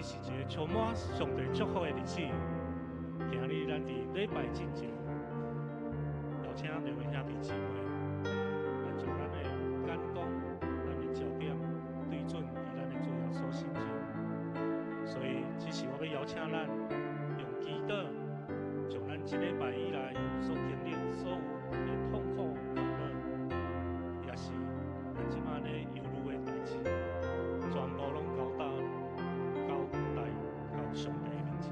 日是一个充滿上帝祝福的日子。今日咱佇禮拜進前，邀請兩位兄弟姊妹，咱將咱的眼光、咱的焦點對準佇咱的主耶穌身上。所以，這時我欲邀請咱用祈禱，將咱這禮拜以來所經歷所有的痛苦、煩惱，也是咱這馬咧憂慮的代誌，全部攏交到交代到上帝的面前。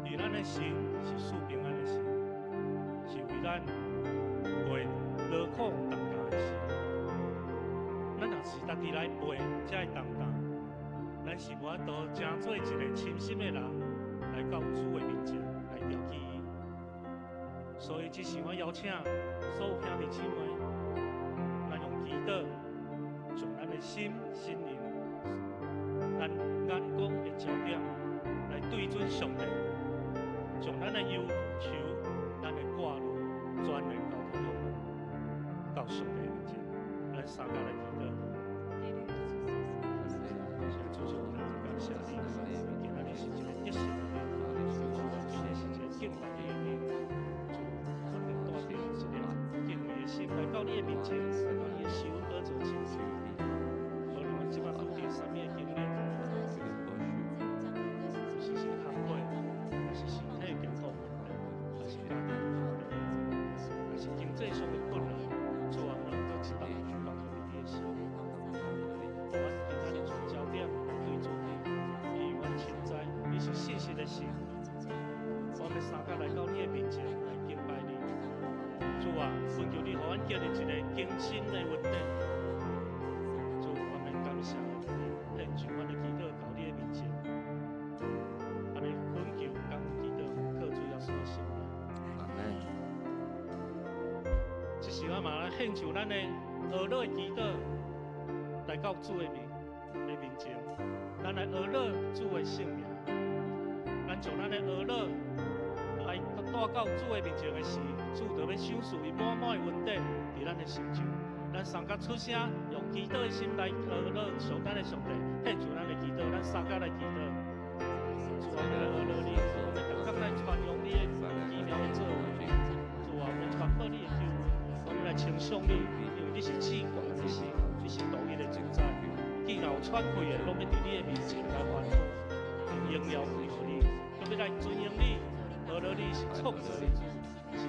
因為咱的神是賜平安的神，是為咱背勞苦擔擔的神。咱若是家己來背這个擔擔，咱是無法度成做一個深心的人來到主的面前來調起伊。所以，這時我邀請所有兄弟姊妹，咱用祈禱，將咱的心、心靈、咱眼光的焦點來對準上帝，將咱的憂愁、咱的掛慮，全然交託到上帝面前。咱三個來祈禱。主，感謝你，今仔日是一個得勝的日，今日是一個敬拜的日。主，我們帶著一個敬畏的心來到你的面前，來到你的施恩寶座前。無論阮這擺拄著啥物的經歷，有時是工課，還是身體健康問題，還是家庭問題，還是經濟上的困難，主啊，阮攏一同交託佇你的手。阮今仔日將焦點來對準你，因為阮深知你是信實的神。我們三個來到你的面前來敬拜你。主啊，懇求你予阮建立一個更新的恩典。主，我們感謝你，獻上阮的祈禱到你的面前。按呢懇求感恩祈禱，靠主耶穌的聖名。阿門。這時我嘛來獻上咱的呵咾的祈禱，來到主的面前，咱來呵咾主的聖名。咱將咱的呵咾來帶到主的面前的時，主就欲賞賜伊滿滿的恩典佇咱的身上。咱三個出聲，用祈禱的心來呵咾上咱的上帝，獻上咱的祈禱，咱三個來祈禱。主啊，我們來呵咾你，我們逐工來傳揚你的奇妙的作為。主啊，我們傳播你的救恩，我們來稱頌你，因為你是至懸的神，你是獨一的主宰。既然有喘氣的，攏欲佇你的面前來歡呼，榮耀歸予你，攏欲來尊榮你。呵咾你是創造的主，是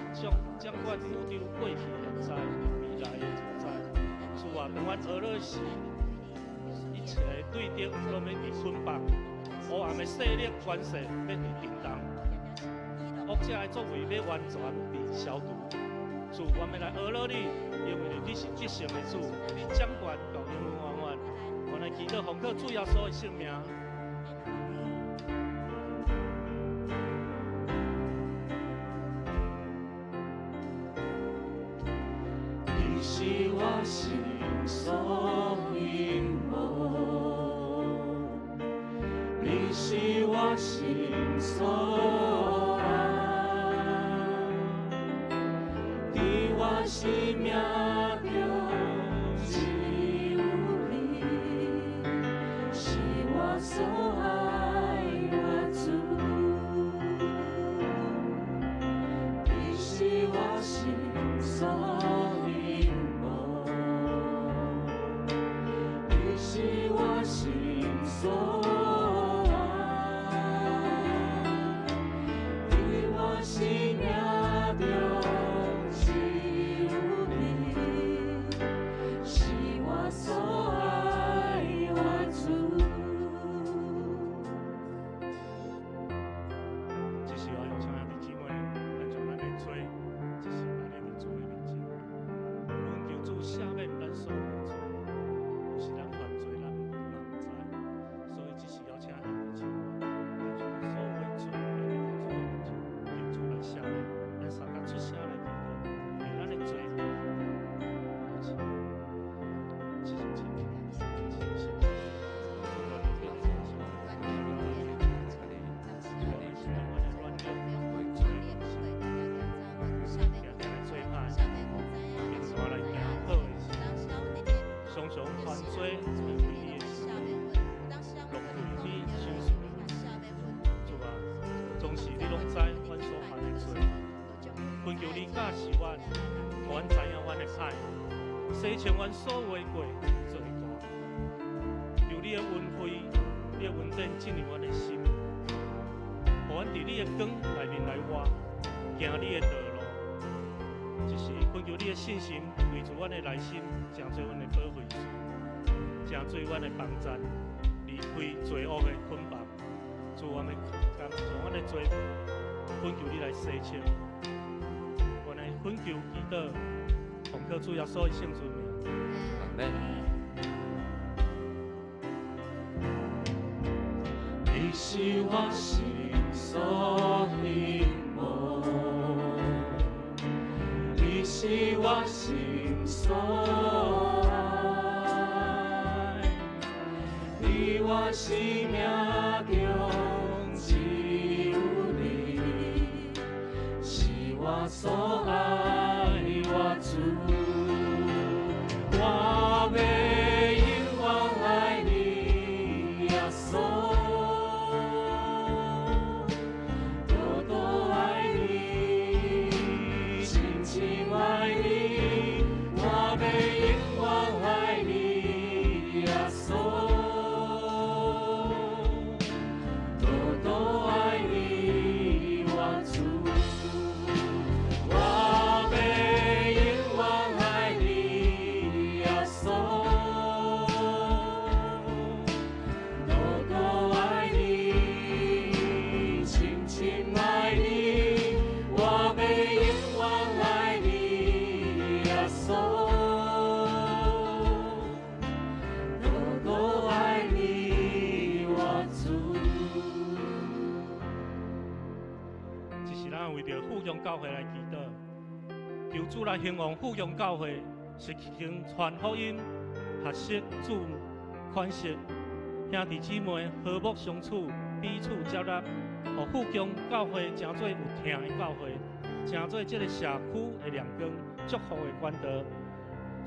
掌管宇宙過去、現在、未來的主宰。主啊，當阮呵咾時，一切的對敵攏欲被捆綁，黑暗的勢力權勢欲被震動，惡者的作為欲完全被消除。主，我們來呵咾你，因為你是得勝的主，你掌權到永永遠遠。我來祈禱奉靠主耶穌的聖名。你是我心所仰望，你是我心所愛，佇我生命中只有你，是我所愛的主。你是我心所仰望，你是我心所愛，佇我生命中只有你，是我所愛的主。這時我邀請兄弟姊妹，咱將咱的罪，這是擺佇主的面前，懇求主赦免咱所有的罪，有時咱犯罪，咱嘛毋知，所以懇求你教示阮，予阮知影阮的歹，洗清阮所有的過罪過。求你的恩惠，你的恩典進入阮的心，予阮佇你的光內面來活，行你的道路。就是懇求你的聖神圍住阮的內心，成做阮的保惠師，成做阮的幫贊，離開罪惡的捆綁。主，我們將阮的罪，懇求你來洗清。阮來懇求祈禱，奉靠主耶穌的聖尊名。阿門。你是我心所希望，你是我心所愛，佇我生命中只有你，是我所愛，我主，我欲永遠愛你，耶穌，多多愛你，深深愛你，我欲永遠愛你，耶穌，多多愛你，我主，我欲永遠愛你，耶穌，多多愛你，深深愛你，我欲永遠愛你，耶穌，多多愛你，我主。這是咱為著富強教會來祈禱，求主來興旺富強教會，實行傳福音、學習主款式，兄弟姊妹和睦相處，彼此接納，予富強教會成做有疼的教會，成做這个社區的亮光、祝福的管道。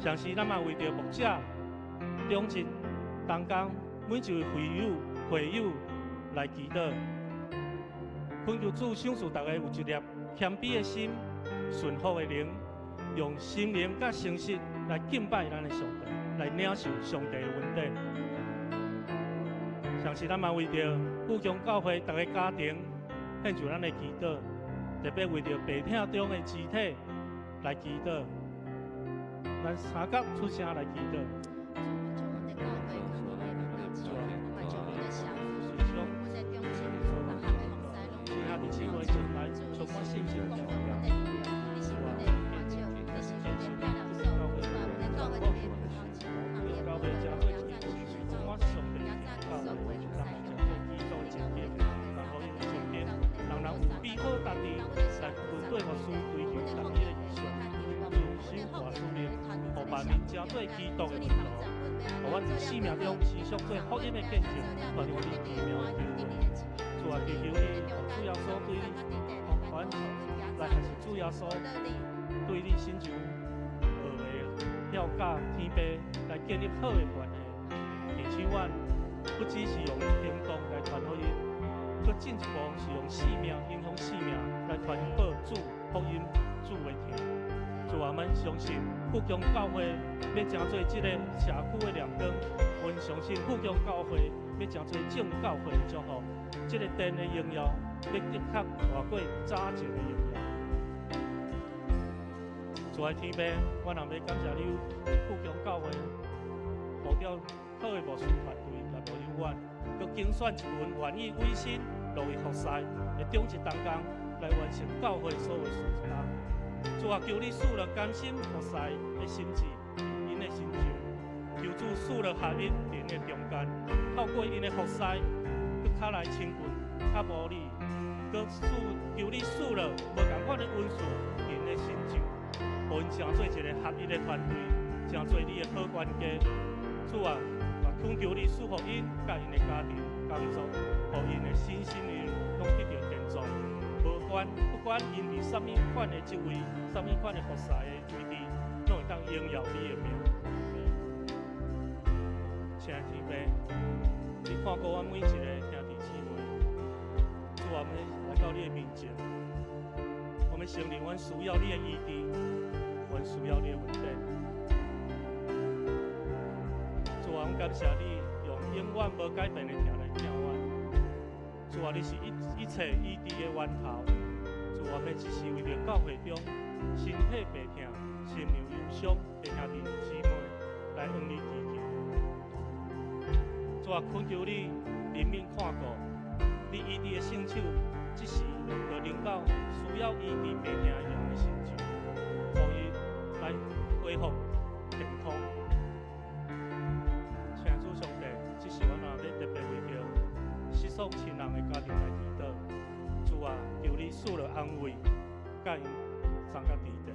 同時，咱嘛為著牧者、長執、同工每一位會友來祈禱。懇求主賞賜大家有一粒謙卑的心、順服的靈，用心靈佮誠實來敬拜咱的上帝，來領受上帝的恩典。同時，咱嘛為著富強教會逐个家庭獻上咱的祈禱，特別為著病痛中的肢體來祈禱。咱三甲出聲來祈禱。祝阮的教會，阮的牧者，嘛祝阮的社區，阮的長執，逐項的服侍攏兄弟姊妹就來充滿信心。講阮的力量，你是阮的看守，你是阮的避難所，主啊，阮的教會特別有教會成做一個充滿上帝的教會，人人成做基督的精兵，人予𪜶精兵，人人有美好家己來面對服侍，追求逐日的理想，遵守活使命，予萬民成做基督的門徒，予阮佇生命中持續做福音的見證，傳揚你奇妙的救恩。主啊，祈求你，主耶穌對你，予阮來學習主耶穌對你信上學的曉教天父來建立好的關係，提醒阮不只是用行動來傳福音，閣進一步是用生命影響生命來傳播主福音主的疼。主啊，阮相信富強教會欲成做這个社區的亮光，阮相信富強教會欲成做眾教會的祝福，這个殿的榮耀欲的確大過早前的榮耀。主愛天父，阮也欲感謝你富強教會呼召好的牧師團隊來牧養阮，閣揀選一群願意委身樂意服侍的長執同工來完成教會所有事工。主啊，求你賜予甘心服侍的心志，𪜶的身上，求主賜予合一佇𪜶的中間，透過𪜶的服侍，閣較來親近、較模擬，閣賜求你賜予無仝款的恩賜佇𪜶的身上，予𪜶成做一个合一的團隊，成做你的好管家。主啊，嘛懇求你賜福𪜶佮𪜶的家庭工作，予𪜶的身心靈攏得著健壯。無管不管𪜶佇啥物款的職位、啥物款的服侍的位置，攏會當榮耀你的名。親愛的天父，你看顧阮每一个兄弟姊妹，主啊，阮來到你的面前，我阮承認，阮需要你的醫治，阮需要你的恩典。主啊，阮感謝你用永遠無改變的疼來疼阮。主啊，你是一切醫治的源頭。主啊，阮只是為著教會中身體病痛、心靈憂傷的兄弟姊妹來向你祈求。主啊，懇求你憐憫看顧，你醫治的聖手，這時就臨到需要醫治病痛的人的身上，予伊來恢復健康。請主上帝，這時阮也欲特別為著失喪親人的家庭來祈禱。主啊，求你賜予安慰，佮𪜶同佮佇咧。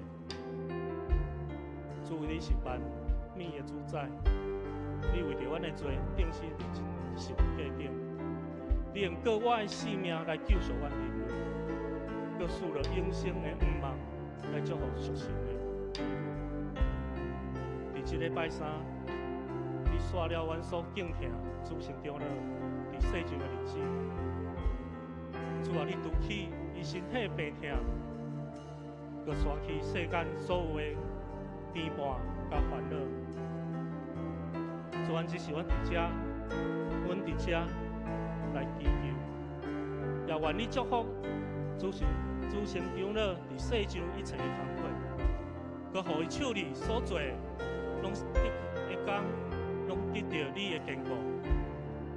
主，你是萬物的主宰，你為著阮的罪，釘死佇十字架頂。你用割我的性命來救贖阮人類，閣賜予永生的盼望來祝福屬神的。佇這禮拜三，你煞了阮所敬疼主聖長老佇世上的日子。主啊，你除去伊身體病痛，閣煞去世間所有的牽絆佮煩惱。主，阮這是阮佇遮，阮佇遮來祈求，也願你祝福主聖長老佇世上一切的工課，閣予伊手裡所做的，攏得一工攏得著你的堅固。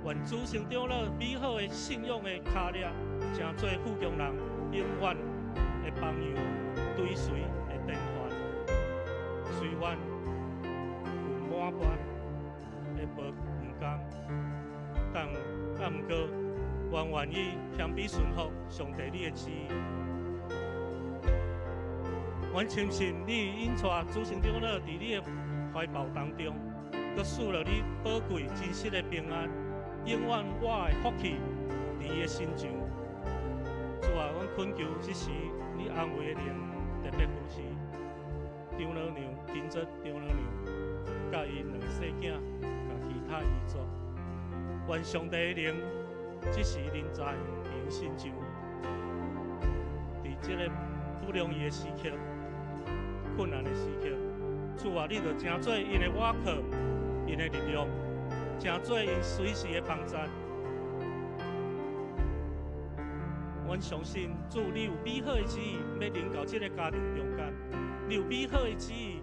願主聖長老美好的信仰的跤跡，成做富強人永遠的榜樣，追隨的典範。雖然有滿般的無毋仝，但啊，毋過，阮願意謙卑順服上帝你的旨意。阮深信你引帶主聖長老佇你的懷抱當中，閣賜予你寶貴真實的平安，永遠我的福氣佇伊的身上。主啊，阮懇求這時你安慰的靈特別扶持長老娘、金澤長老娘，佮𪜶兩個細囝，佮其他遺族。願上帝的靈這時臨在𪜶身上，佇這个不容易的時刻、困難的時刻，主啊，你就成做𪜶的倚靠、𪜶的力量，成做𪜶隨時的幫贊。阮相信主，你有美好的旨意，欲臨到這个家庭中間；你有美好的旨意，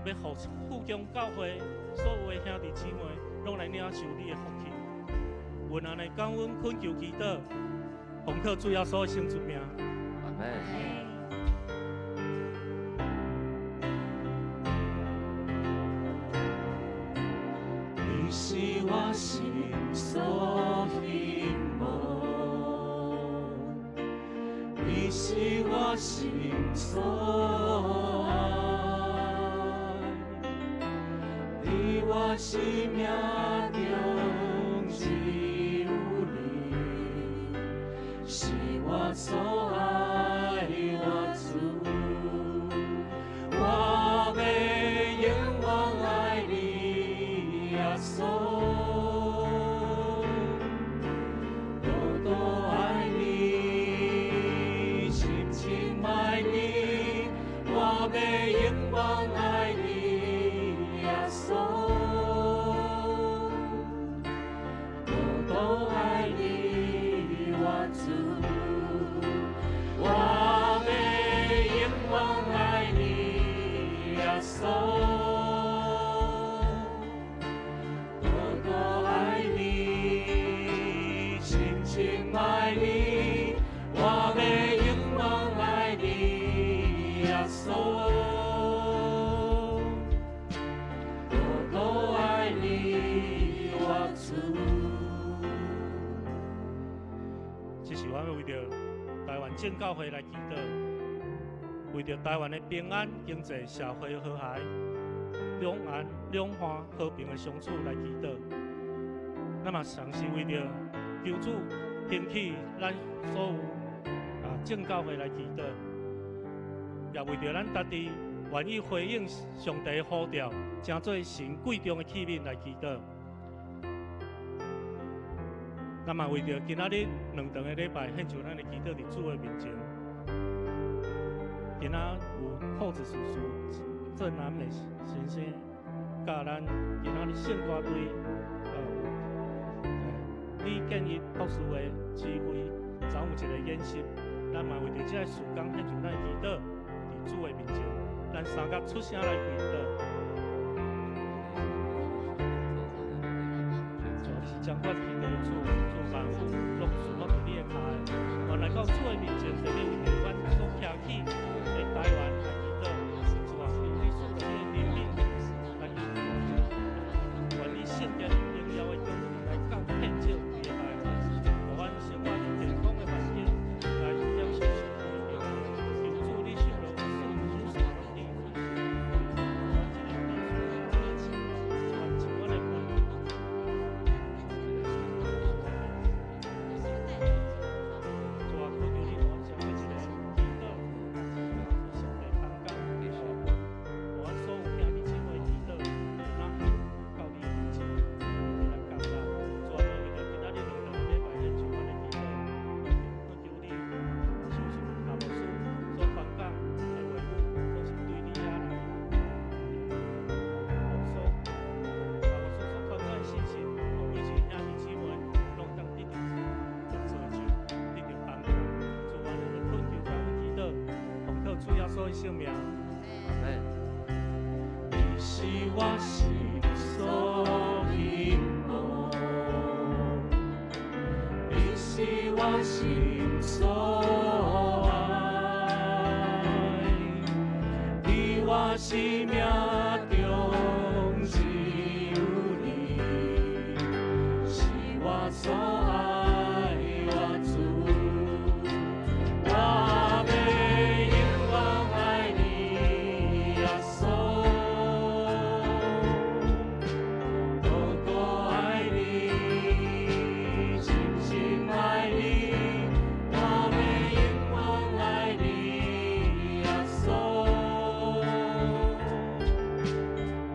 欲予富強教會所有的兄弟姊妹，攏來領受你的福氣。阮按呢感恩懇求祈禱，奉靠主耶穌的聖主名。阿門。你是我心所希望，你是我心所愛，佇我生命中只有你，是我所愛我主，我欲永遠愛你耶穌，多多愛你，深深愛你，我欲永遠愛你耶穌，多多愛你我主，我欲永遠愛你耶穌，多多愛你，深深愛你，我欲永遠愛你耶穌，多多愛你我主。這是阮為著台灣正教會來祈禱，為著台灣的平安、經濟、社會和諧、兩岸兩岸和平的相處來祈禱。咱嘛同時為著求主興起咱所有正教會來祈禱，也為著咱家己願意回應上帝的呼召，成做神貴重的器皿來祈禱。咱嘛為著今仔日兩頓的禮拜獻上咱的祈禱佇主的面前。今仔有寇子叔叔、鄭南美先生，佮咱今仔日聖歌隊，李建一博士的指揮，昨有一個演習，咱嘛為著這個事工獻上咱的祈禱，佇主的面前，咱三甲出聲來祈禱。主，你是掌管天地的主，主萬有攏屬落佇你的跤的。原來到主的面前，特別為著阮所徛起的台灣來祈禱，主啊，求你賜予你的憐憫來救助，願你聖潔榮耀的光來降遍照規个台灣，予阮生活佇健康的環境來享受上帝的榮耀。求主你賞賜子孫智慧，予阮這個特殊的傳承阮的文。主啊，恳求你予阮成為一個祈禱，上帝同工的伙伴，予阮所有兄弟姊妹祈禱，會當到你的面前，為咱感恩。主啊，為著今仔日兩頓禮拜獻上阮的祈禱，懇求你相信卡牧師所傳講的話語，攏是對你遐來牧師，卡牧師所傳講的信息，予每一個兄弟姊妹攏當得著造就，得著幫助。主，阮來懇求感恩祈禱，奉靠主耶穌的聖名。阿門。你是我心所希望，你是我心所愛，佇我生命中只有你，是我所愛，我主。我欲永遠愛你，耶穌，多多愛你，深深愛你，我欲永遠愛你，耶穌，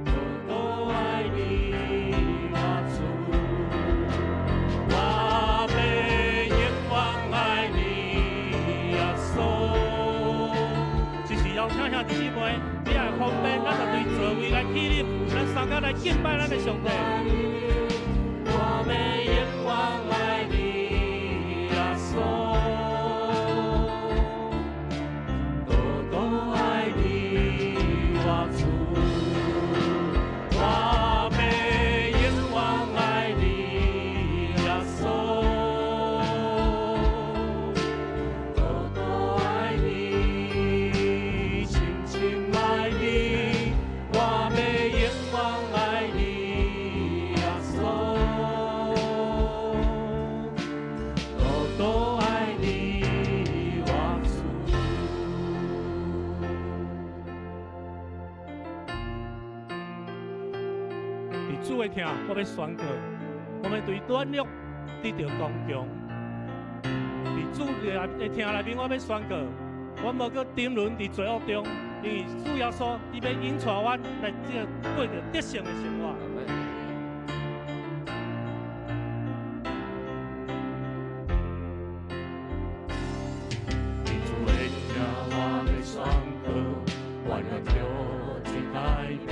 多多愛你，我主。我欲永遠愛你，耶穌。這是邀請兄弟姊妹，你若方便，咱就對座位來起立，咱三甲來敬拜咱的上帝。我欲永遠愛你，耶穌，多多愛你，我主。我欲永遠愛你，耶穌，多多愛你，深深愛你，我欲永遠愛你，耶穌，多多愛你，我主。佇主的疼，我欲宣告，我欲對軟弱得著剛強。佇主的疼內面，我欲宣告，阮無閣沉淪佇罪惡中，因為主耶穌伊欲引帶阮來這个過著得勝的生活。阿門。佇主的疼，我欲宣告，軟弱著得改變。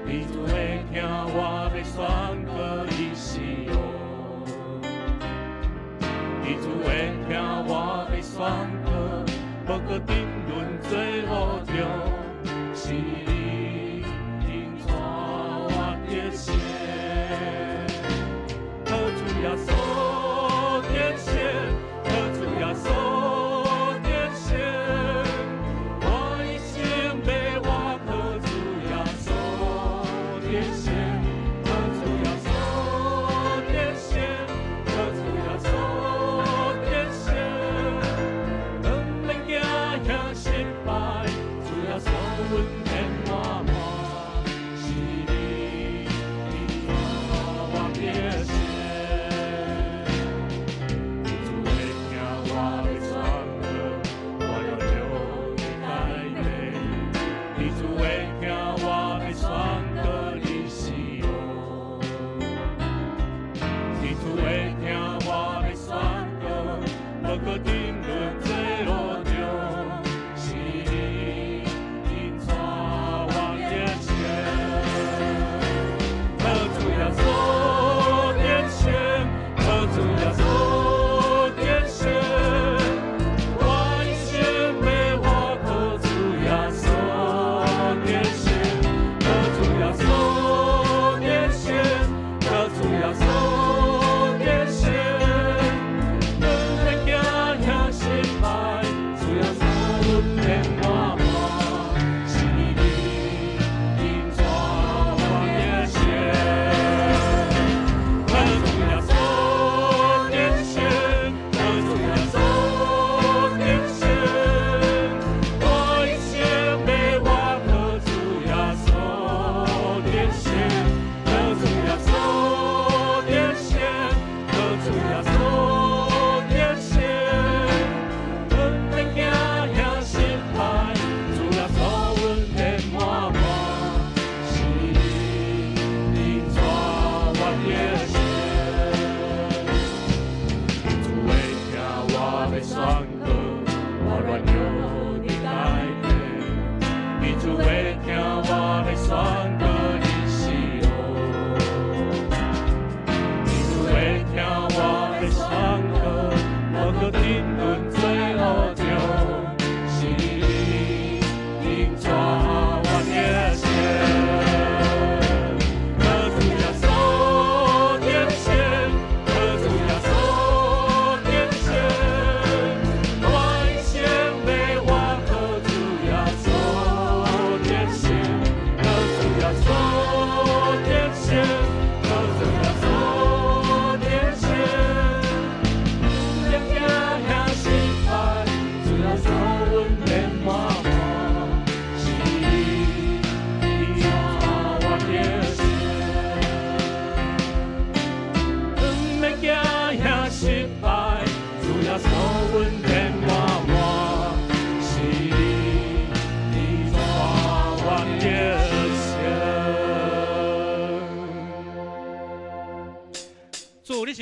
佇主的疼，我欲宣告，伊是王。佇主的疼，我欲宣告，無閣沉淪罪惡中，是你引帶我得勝。靠主耶穌得勝，靠主耶穌得勝，我一生欲活靠主耶穌得勝，靠主耶穌得勝，靠主耶穌得勝，毋免驚嚇失敗，主耶穌恩典滿滿，是你引帶我得勝。佇主的疼，我欲宣告，軟弱著得改變。佇主的疼，我欲宣告，你是王。佇主的疼，我欲宣告，無閣沉淪罪惡中，是你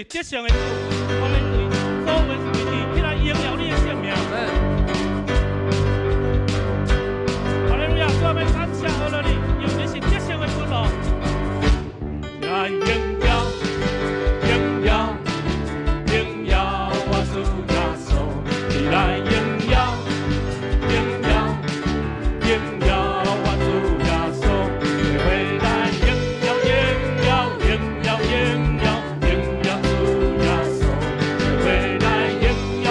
是得勝的主，我們對所有的位置起來榮耀你的聖名。哈利路亞！主，我們感謝阿樂你，因為你是得勝的君王。來榮耀，榮耀，榮耀我主耶穌，你來榮耀，榮耀，榮耀我主耶穌，做伙來榮耀，榮耀，榮耀，榮耀，榮耀主耶穌，做伙來榮耀，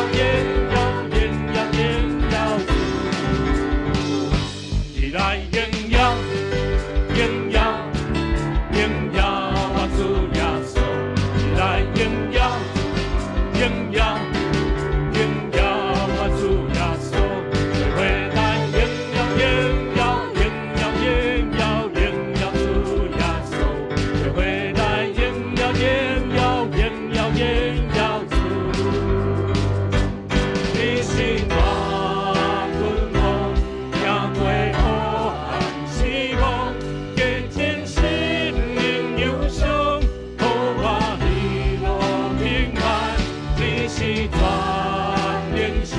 榮耀，榮耀，榮耀主，你來榮耀，榮耀，榮耀我主耶穌，你來榮耀，榮耀，榮耀我主耶穌，做伙來榮耀，榮耀，榮耀，榮耀，榮耀主耶穌，做伙來榮耀，榮耀，榮耀，榮耀主。你是大君王，贏過黑暗死亡，潔淨心靈憂傷，予我喜樂平安。你是全能神，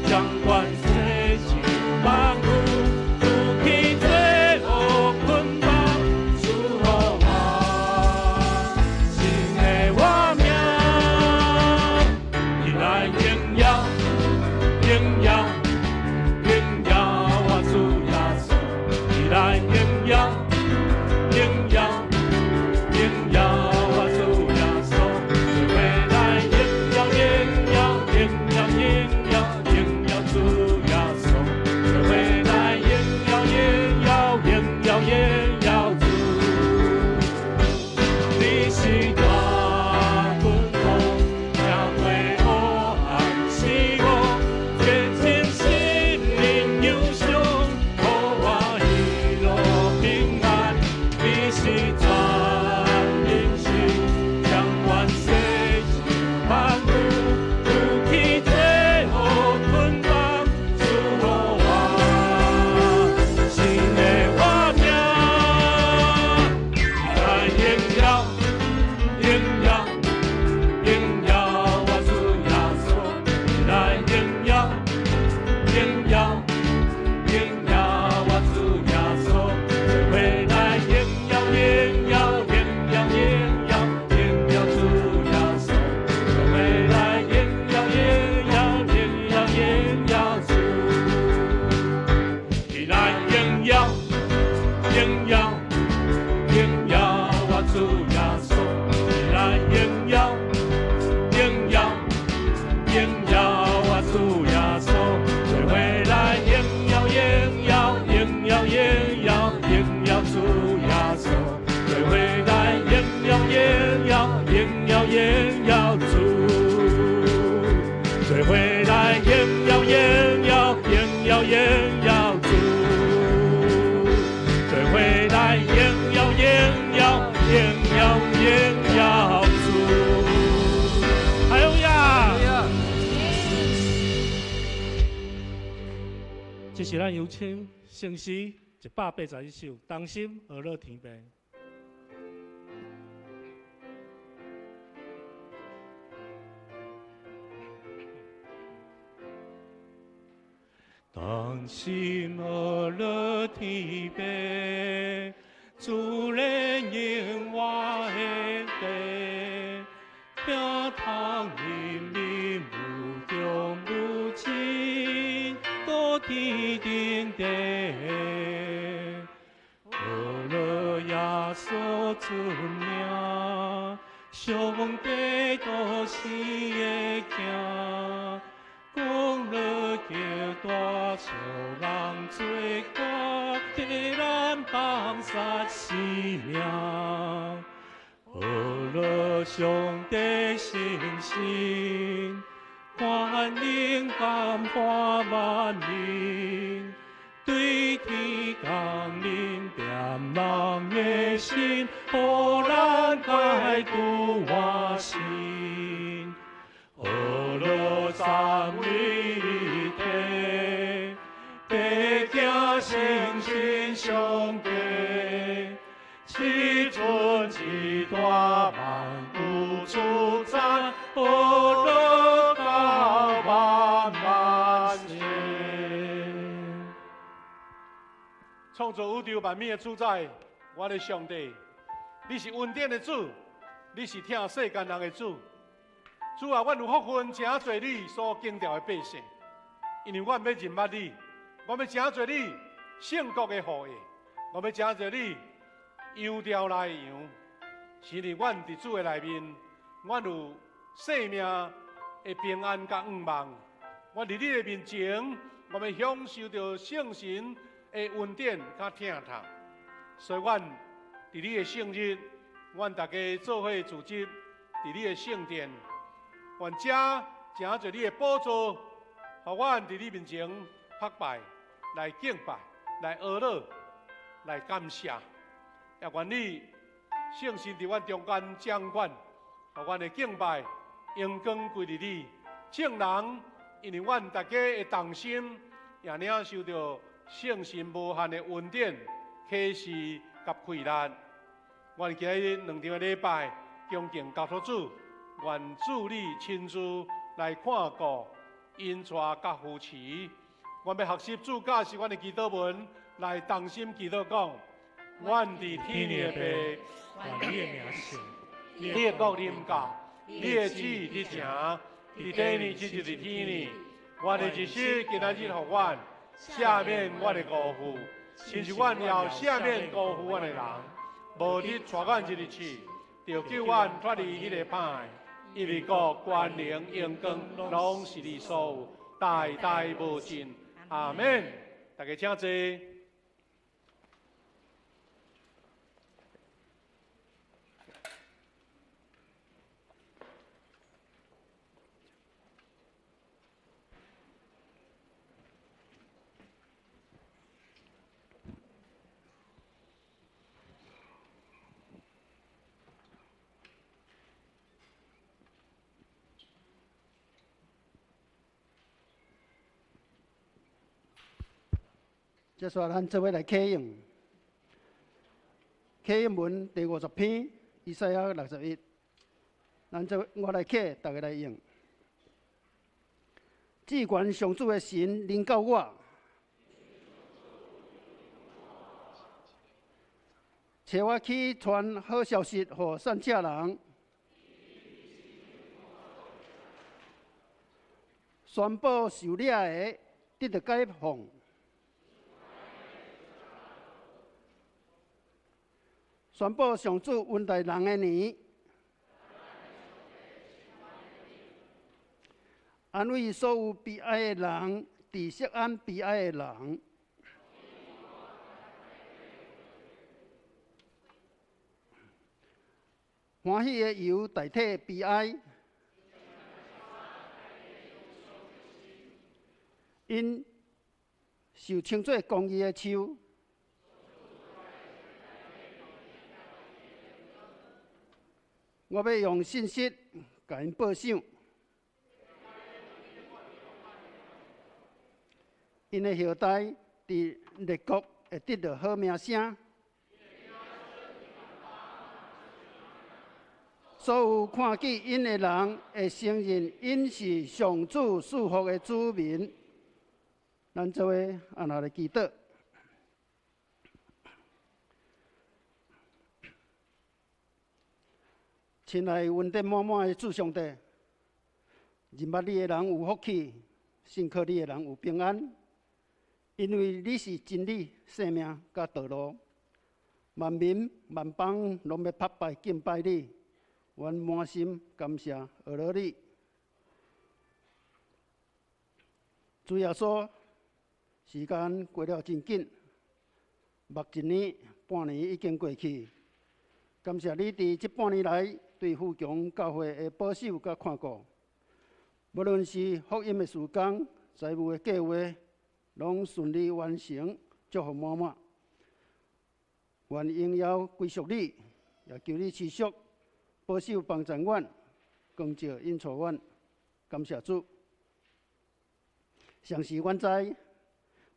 掌管世事萬有，除去罪惡捆綁，賜予我新的活命。你來榮耀，榮耀，榮耀我主耶穌，你來榮耀，榮耀，榮耀我主耶穌，做伙來榮耀，榮耀，榮耀，榮耀，榮耀主耶穌，做伙來榮耀，榮耀，榮耀，榮耀主。你是大君王，贏過黑暗死亡，潔淨心靈憂傷，予我喜樂平安。你是全能神，掌管世事萬有，除去罪惡捆綁，賜予我新的活命。來榮耀，榮耀，榮耀我主耶穌，來榮耀，榮耀，榮耀我主耶穌，做伙來榮耀，榮耀，榮耀，榮耀，榮耀主耶穌，做伙來榮耀，榮耀，榮耀，榮耀主，你來榮耀，榮耀，榮耀我主耶穌，你來榮耀，榮耀，榮耀我主耶穌，做伙來榮耀，榮耀，榮耀，榮耀，榮耀主耶穌，做伙來榮耀，榮耀，榮耀，榮耀主，做伙來榮耀，榮耀，榮耀，榮耀主，做伙來榮耀，榮耀，榮耀，榮耀主。哈利路亞！這是咱有請聖詩181首，同心和樂天父。同心和樂天父，主來應我的地，聽通人民無窮無盡，高天頂地。阿樂耶穌出名，上帝都是的囝，講了極大，小人做歌，替咱放殺生命。阿樂上帝信心，權能感化萬民，對天降臨惦人的心，予咱解除活心。阿樂三位一體，白行誠實上帝，至尊至大萬有主。創造宇宙萬物的主宰，我的上帝，你是恩典的主，你是疼世間人的主。主啊，阮有福分成做你所揀召的百姓，因為阮欲認捌你，我欲成做你聖國的後裔，我欲成做你羊牢內的羊。是伫阮佇主的內面，阮有生命的平安佮向望。阮佇你的面前，我欲享受著聖神的恩典佮疼痛。所以，阮佇你的聖日，阮大家做伙聚集佇你的聖殿，願這成做你的寶座，予阮佇你面前拍拜、來敬拜、來阿樂、來感謝。也願你聖神佇阮中間掌管，予阮的敬拜榮光歸佇你。眾人因為阮大家的同心，也領受著聖神無限的恩典、啟示佮氣力。阮今日兩場的禮拜，恭敬交託主，願主你親自來看顧、引帶佮扶持。阮欲學習主教示阮的祈禱文，來同心祈禱講：阮佇天的父，願你的名聖，你的國臨到，你的旨意得成，佇地呢，親像佇天呢。阮的日食今仔日予阮，赦免阮的辜負，親像阮也赦免辜負阮的人。無得帶阮入去試，著救阮脫離彼个歹的。因為國、權能、榮光，攏是你所有，代代無盡。阿們。大家請坐。接下來，咱做伙來啟用啟應文第50篇，以賽亞61。咱做我來啟，大家來用。至懸上主的神臨到我，差我去傳好消息予散赤人，宣布受掠的得著解放。宣布上主恩待人的年，安慰所有悲哀的人，佇錫安悲哀的人，歡喜的油代替悲哀，𪜶受稱做公義的樹。我欲用信實共𪜶報賞，𪜶的後代佇列國會得著好名聲。所有看見𪜶的人會承認𪜶是上主賜福的子民。咱做伙按下來祈禱。親愛恩典滿滿的主上帝，認捌你的人有福氣，信靠你的人有平安，因為你是真理、生命佮道路，萬民萬邦攏欲拍拜敬拜你，阮滿心感謝阿羅你。主耶穌，時間過了真緊，目一年半年已經過去，感謝你佇這半年來對富強教會的保守佮看顧，無論是福音的事工、財務的計劃，攏順利完成，祝福滿滿。願榮耀歸屬你，也求你持續保守幫助阮，光照引導阮。感謝主。常時阮知，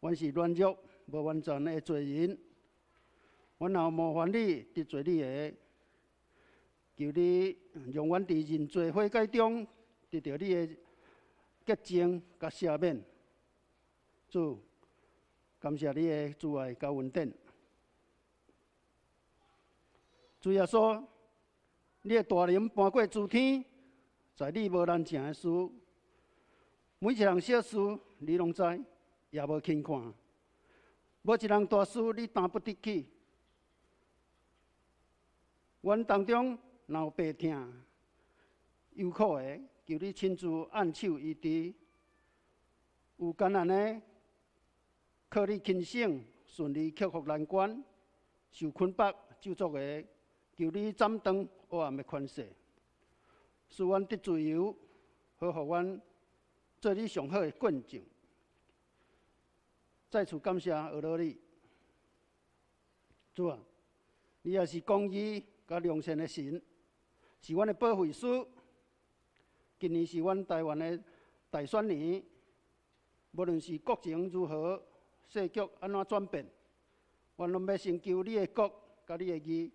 阮是軟弱、無完全的罪人，阮若冒犯你、得罪你的，求你讓阮佇認罪悔改中得著你的潔淨佮赦免。主，感謝你的慈愛佮恩典。主耶穌，你的大能搬過諸天，在你無難成的事，每一項小事你攏知，也無輕看。無一項大事你擔不得起。阮當中若有病痛、憂苦的，求你親自按手醫治；有艱難的，靠你輕省，順利克服難關；受捆綁、咒詛的，求你斬斷黑暗的權勢，使阮得自由，好予阮做你上好的見證。再次感謝阿羅你，主啊，你也是公義佮良善的神，是阮的保惠師。今年是阮台灣的大選年，無論是國情如何，世局按怎轉變，阮攏欲先求你的國佮你的義。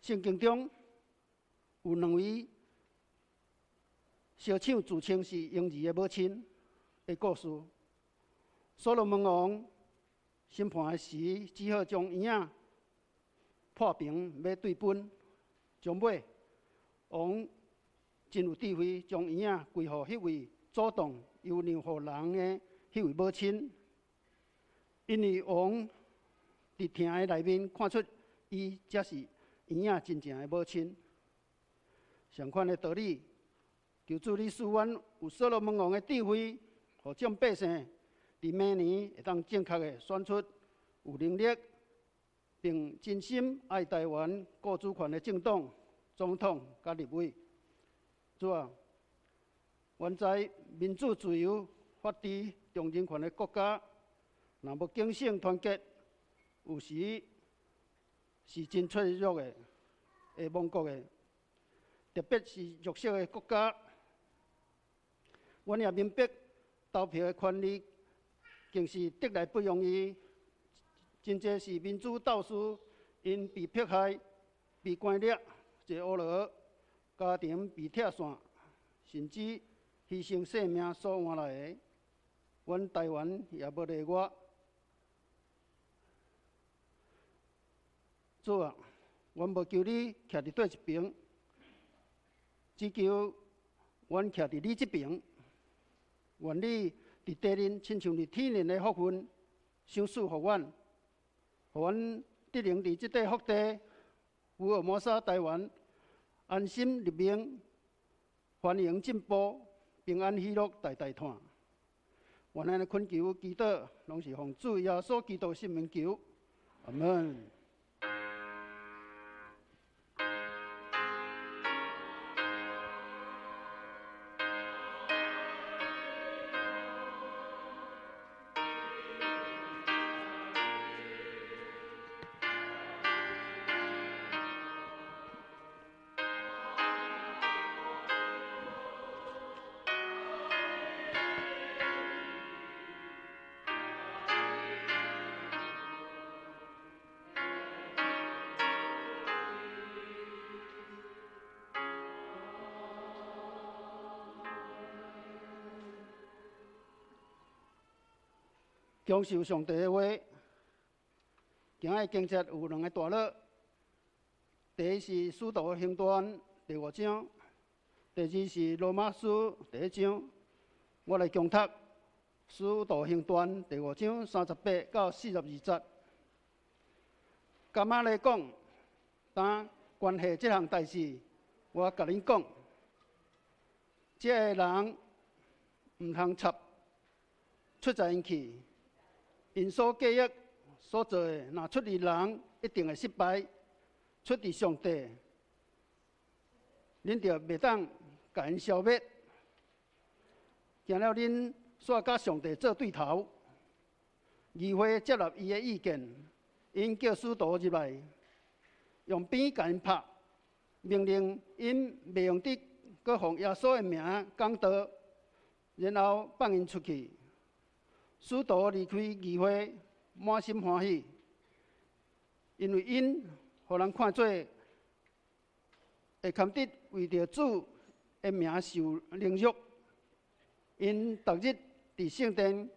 聖經中有兩位相搶自稱是嬰兒的母親的故事。所羅門王審判的時，只好將嬰仔破平欲對分，終尾王真有智慧，將嬰仔歸予彼位主動優讓予人的彼位母親，因為王佇疼的內面看出伊才是嬰仔真正的母親。相款的道理，求主你賜阮有所羅門王的智慧，予眾百姓佇明年會當正確的選出有能力並真心愛台灣、顧主權的政黨、總統佮立委。主啊，阮知民主、自由、法治、重人權的國家，若無警醒團結，有時是真脆弱的，會亡國的。特別是弱小的國家，阮也明白投票的權利，更是得來不容易。真濟是民主鬥士，𪜶被迫害、被關掠、坐烏牢，家庭被拆散，甚至犧牲性命所換來的。阮台灣也無例外。主啊，阮無求你徛佇佗一爿，只求阮徛佇你這爿。願你佇地面親像佇天然的福分，賞賜予阮，予阮得能佇這塊福地，福爾摩沙台灣，安心立命，繁榮進步，平安喜樂，代代傳。願咱的懇求祈禱，攏是奉主耶穌基督聖名求，阿門。享受上帝的話，今仔日經節有兩個段落，第一是使徒行傳第五章，第二是羅馬書第一章。我來恭讀使徒行傳第五章38到42節。迦瑪列講，當關係這項代誌，我共恁講，這个人毋通插出在𪜶去。𪜶所計劃所做的，若出佇人，一定會失敗；出佇上帝，恁就袂當共𪜶消滅。驚了恁煞佮上帝做對頭，議會接納伊的意見，𪜶叫使徒入來，用鞭共𪜶拍，命令𪜶袂用得閣奉耶穌的名講道，然後放𪜶出去。使徒離開議會，滿心歡喜，因為𪜶予人看做會堪得為著主的名受凌辱。𪜶逐日佇聖殿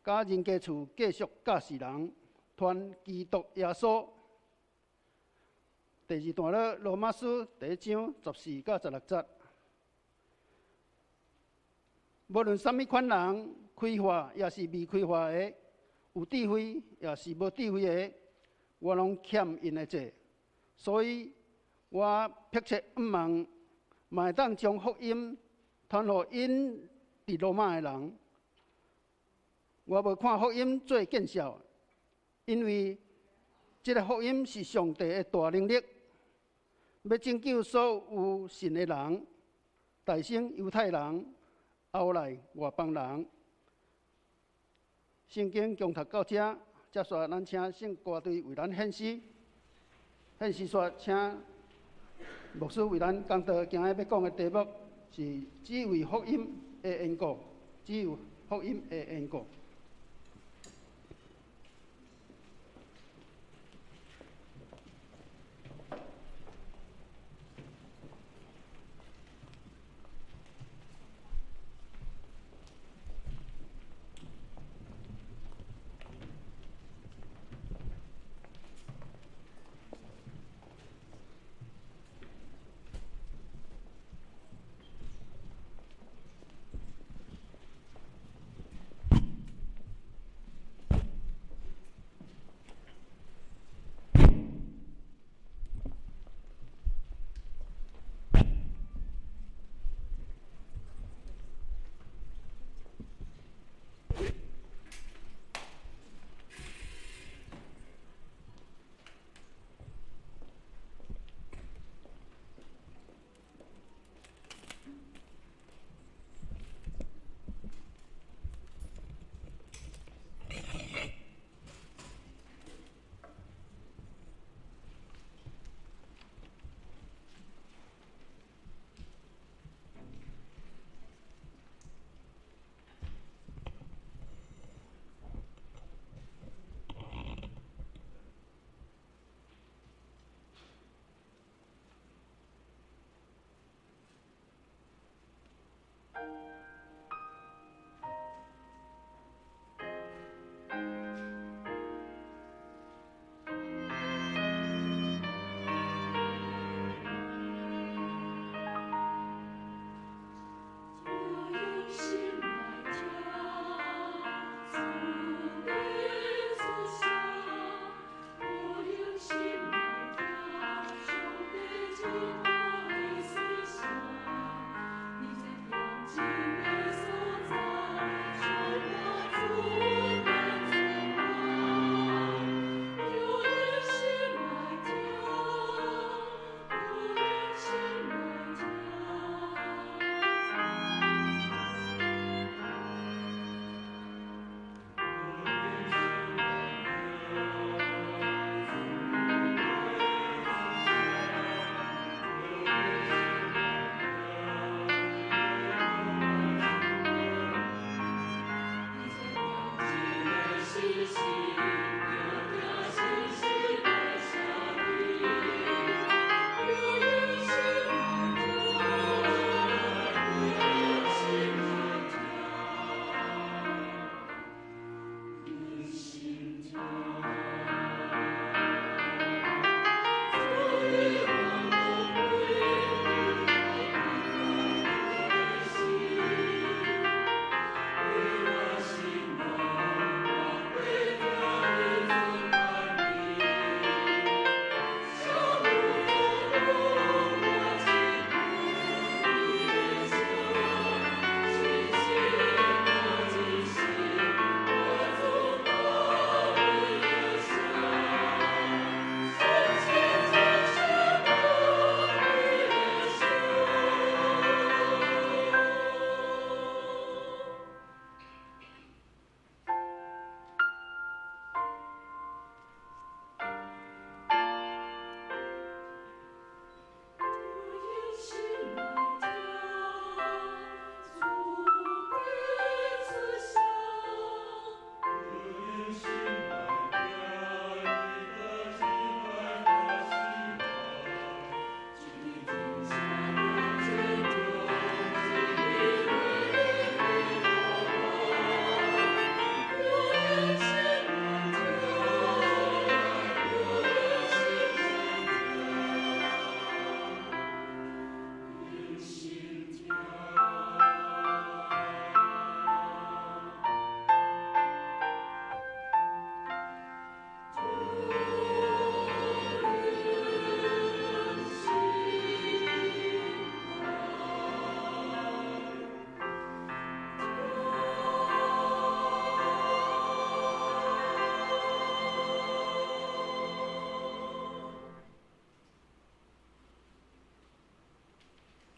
佮人家厝繼續教示人，傳基督耶穌。第二段落，羅馬書第一章14到16節。無論啥物款人，開化抑是未開化的，有智慧抑是無智慧的，我攏欠𪜶的債。所以我迫切向望，嘛會當將福音傳予𪜶佇羅馬的人。我無看福音做見笑，因為這个福音是上帝的大能力，欲拯救所有信的人，大先猶太人，後來外邦人。聖經誦讀到這，接續咱請聖歌隊為咱獻詩，獻詩煞請牧師為咱講道。今日欲講的題目是只為福音的緣故，只為福音的緣故。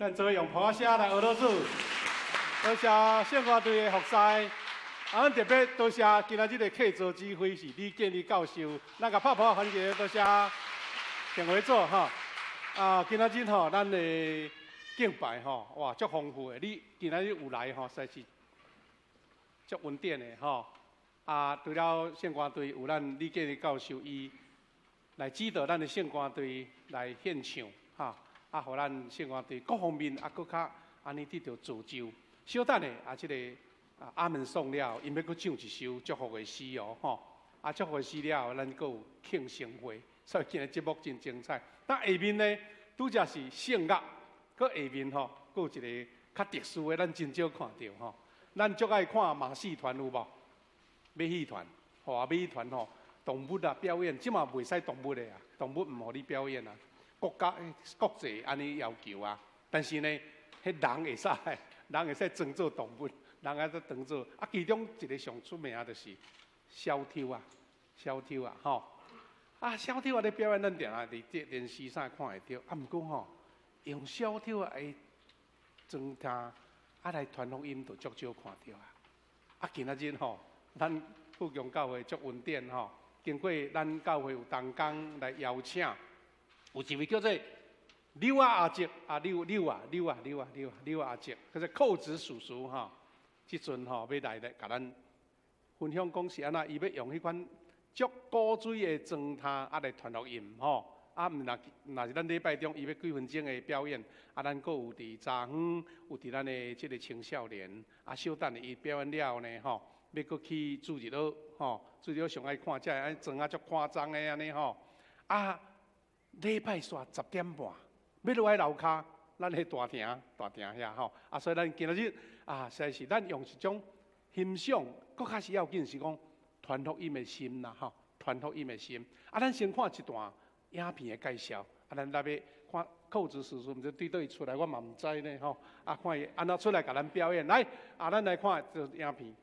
咱做伙用噗仔聲來學老主，多謝聖歌隊的服侍。啊，咱特別多謝今仔日的客座指揮是李建立教授，咱共拍噗仔歡迎，多謝鄭會座吼。啊，今仔日吼，咱的敬拜吼，哇，足豐富的。你今仔日有來吼，實在是足恩典的吼。啊，除了聖歌隊有咱李建立教授伊來指導咱的聖歌隊來獻唱，哈，啊，予咱聖歌隊各方面啊，閣較按呢得著造就。小等下啊，這個啊阿門頌了，𪜶欲閣唱一首祝福的詩哦，吼，啊，祝福的詩了後，咱閣有慶生會，所以今日節目真精彩。那下面呢，拄才是聖樂，閣下面吼，閣有一個較特殊的，咱真少看著吼。咱足愛看馬戲團有無？馬戲團，吼啊，馬戲團吼，動物啊表演，這馬袂使動物的啊，動物毋予你表演啊，國家國際按呢要求啊。但是呢，彼人會使，人會使裝做動物，人愛當做啊。其中一個上出名就是小丑啊，小丑啊，吼啊，小丑啊咧表演，咱定定佇這電視上看會著。啊，毋過吼，用小丑啊來裝聽，啊來傳福音，就足少看著啊。啊，今仔日吼，咱富強教會足恩典吼，經過咱教會有同工來邀請，有一位叫做柳仔阿叔啊，柳柳啊柳啊柳啊柳柳阿叔，叫做寇子叔叔吼。這陣吼欲來來共咱分享講是按怎，伊欲用彼款足古錐的裝塔啊來傳福音吼。啊，毋若若是咱禮拜中伊欲幾分鐘的表演，啊，咱閣有佇茶園，有佇咱的這個青少年，啊，小等下伊表演了後呢吼，欲閣去主日學吼，主日學上愛看這个按裝啊足誇張的按呢吼。啊，禮拜煞10點半，欲落來樓跤，咱彼大廳大廳遐吼。啊，所以咱今仔日啊，實在是咱用一種欣賞，閣較是要緊是講傳福音的心啦吼，傳福音的心。啊，咱先看一段影片的介紹，啊，咱來欲看寇子叔叔，毋知對佗位出來，我嘛毋知呢吼。啊，看伊按怎出來共咱表演，來，啊，咱來看這影片。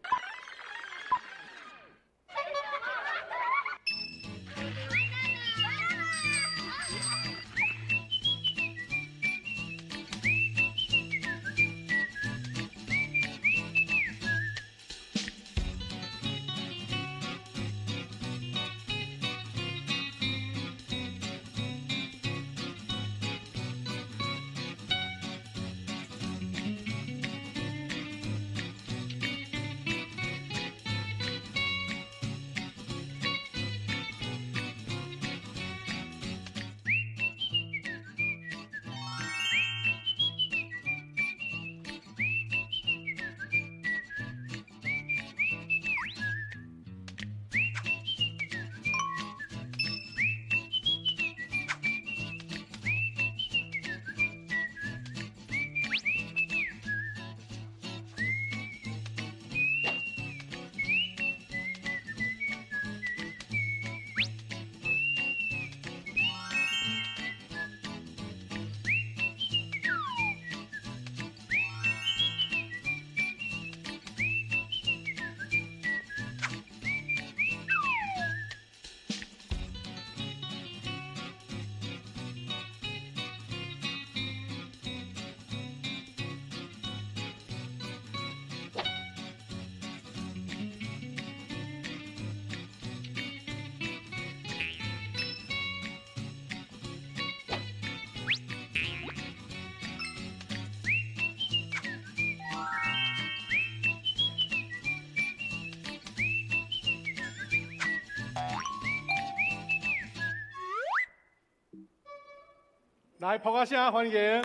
來，噗仔聲歡迎！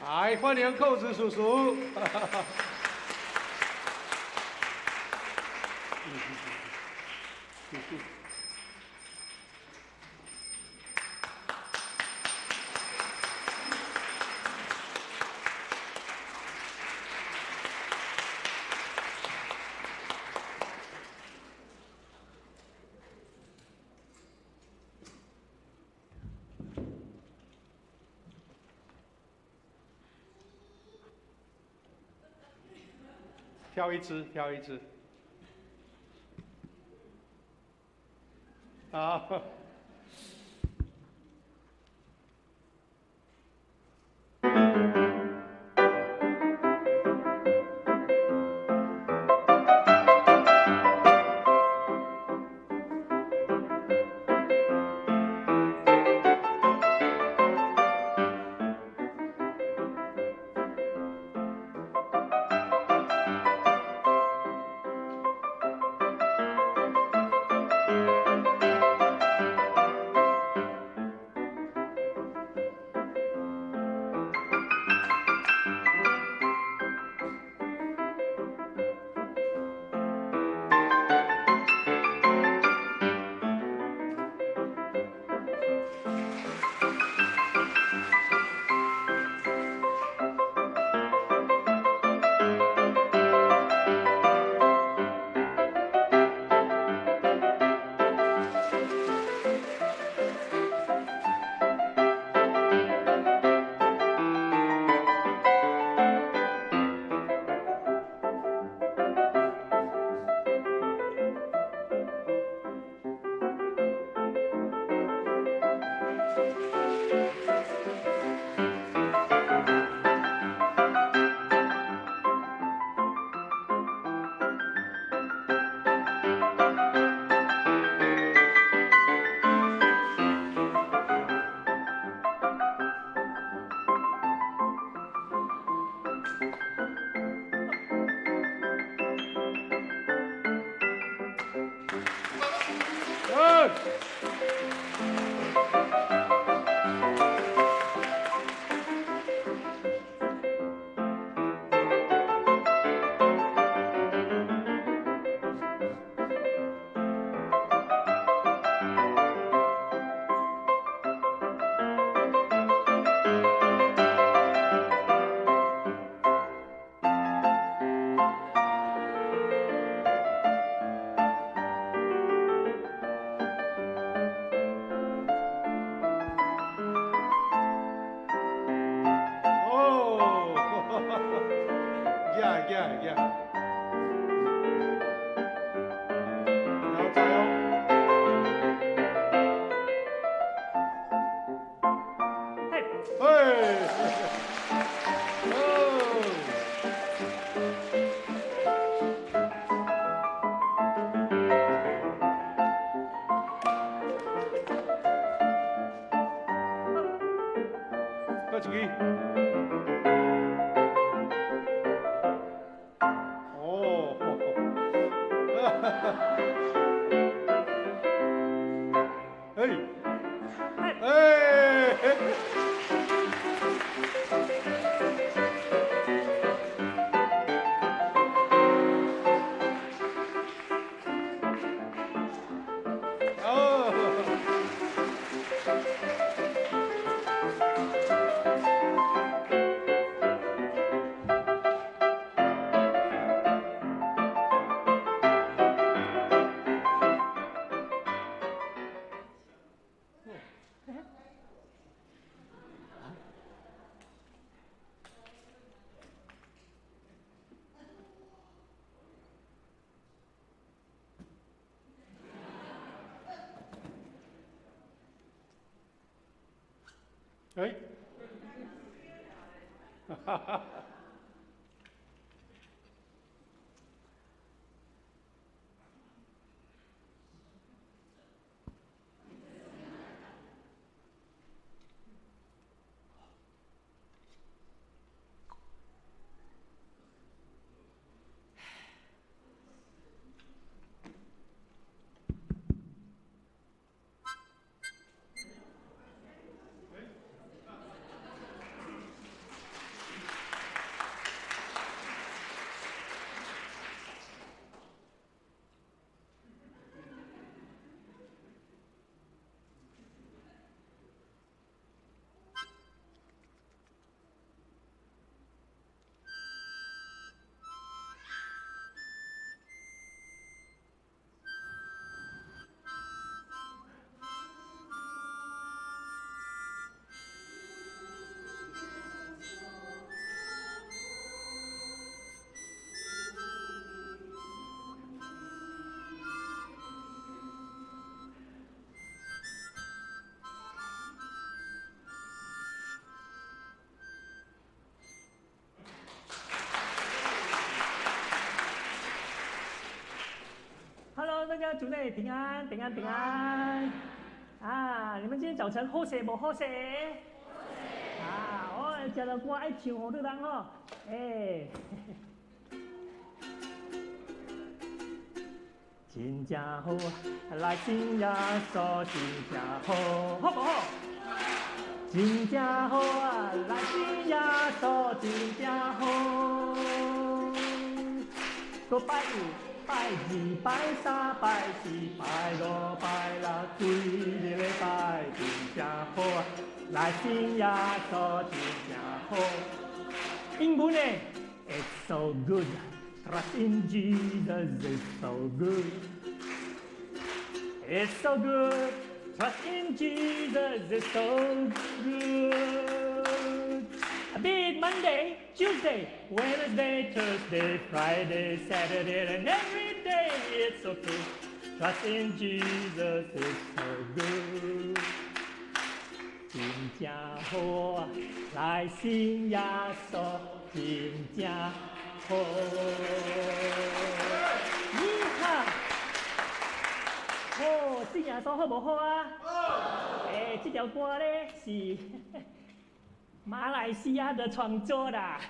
來，歡迎寇子叔叔。挑一支，挑一支。啊。哎，哈哈。哥，主內平安，平安，平安。啊，你們今天早晨好勢無好勢？啊，我這首歌愛唱予你人吼，欸。真正好，來信耶穌真正好，好無好？真正好啊，來信耶穌真正好。閣拜一、拜二、拜三、拜四、拜五、拜六，規个禮拜真正好啊，來信耶穌真正好。英文呢？It's so good. Trust in Jesus, it's so good. It's so good. Trust in Jesus, it's so good. Be it Monday, Tuesday, Wednesday, Thursday, Friday, Saturday, and every day it's so good. Trust in Jesus, it's so good. 真正好啊，來信耶穌，真正好。你好，哦，信耶穌好無好啊？好。欸，這條歌咧是馬來西亞的創作啦。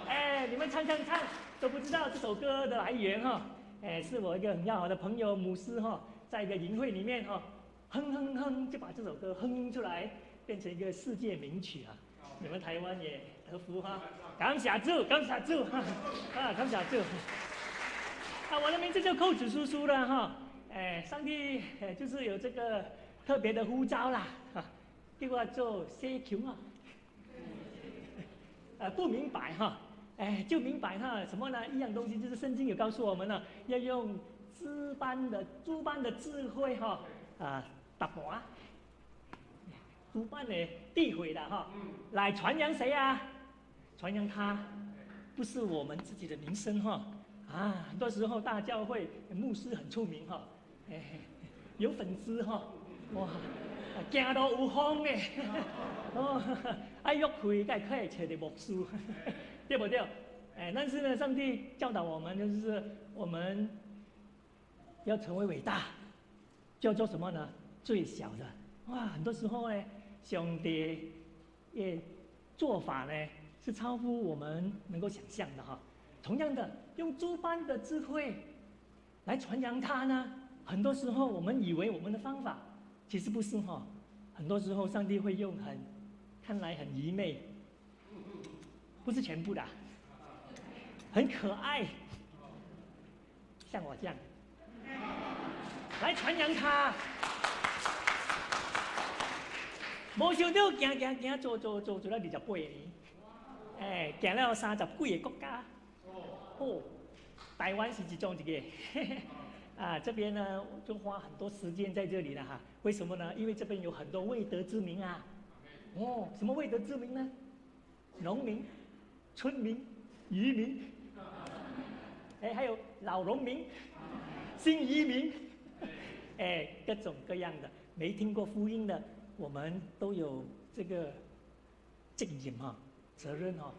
欸，你們唱唱唱都不知道這首歌的來源哈。欸，是我一個很要好的朋友牧師哈，在一個營會裡面哈，哼哼哼就把這首歌哼出來，變成一個世界名曲啊！你們台灣也得福哈，感謝主，感謝主，啊，感謝主。啊，我的名字叫寇子叔叔了哈。哎，上帝就是有這個特別的呼召啦，哈，叫我做西窮啊。不明白哈，哎，就明白哈，什麼呢？一樣東西就是聖經有告訴我們呢，要用豬般的智慧哈，啊，答盤。豬般的智慧的哈，來傳揚誰啊？傳揚他，不是我們自己的名聲哈。啊，很多時候大教會牧師很出名哈，哎，有粉絲哈，哇，行路有風的，哦，愛約會該可以揣著牧師，對不對？哎，但是呢，上帝教導我們，就是我們要成為偉大，就要做什麼呢？最小的。哇，很多時候呢，上帝的做法呢，是超乎我們能夠想象的哈。同樣的，用豬般的智慧來傳揚他呢，很多時候我們以為我們的方法，其實不是哈。很多時候，上帝會用很看來很愚昧，不是全部的，很可愛，像我這樣，來傳揚他。無想到行行行做做做做了28年，欸，行了30幾個國家。哦，台灣是其中一個。啊，這邊呢就花很多時間在這裡了哈。為什麼呢？因為這邊有很多未得之民啊。哦，什麼未得之民呢？農民、村民、漁民，欸，還有老農民、新移民，欸，各種各樣的沒聽過福音的。我們都有這個責任哈，責任哈，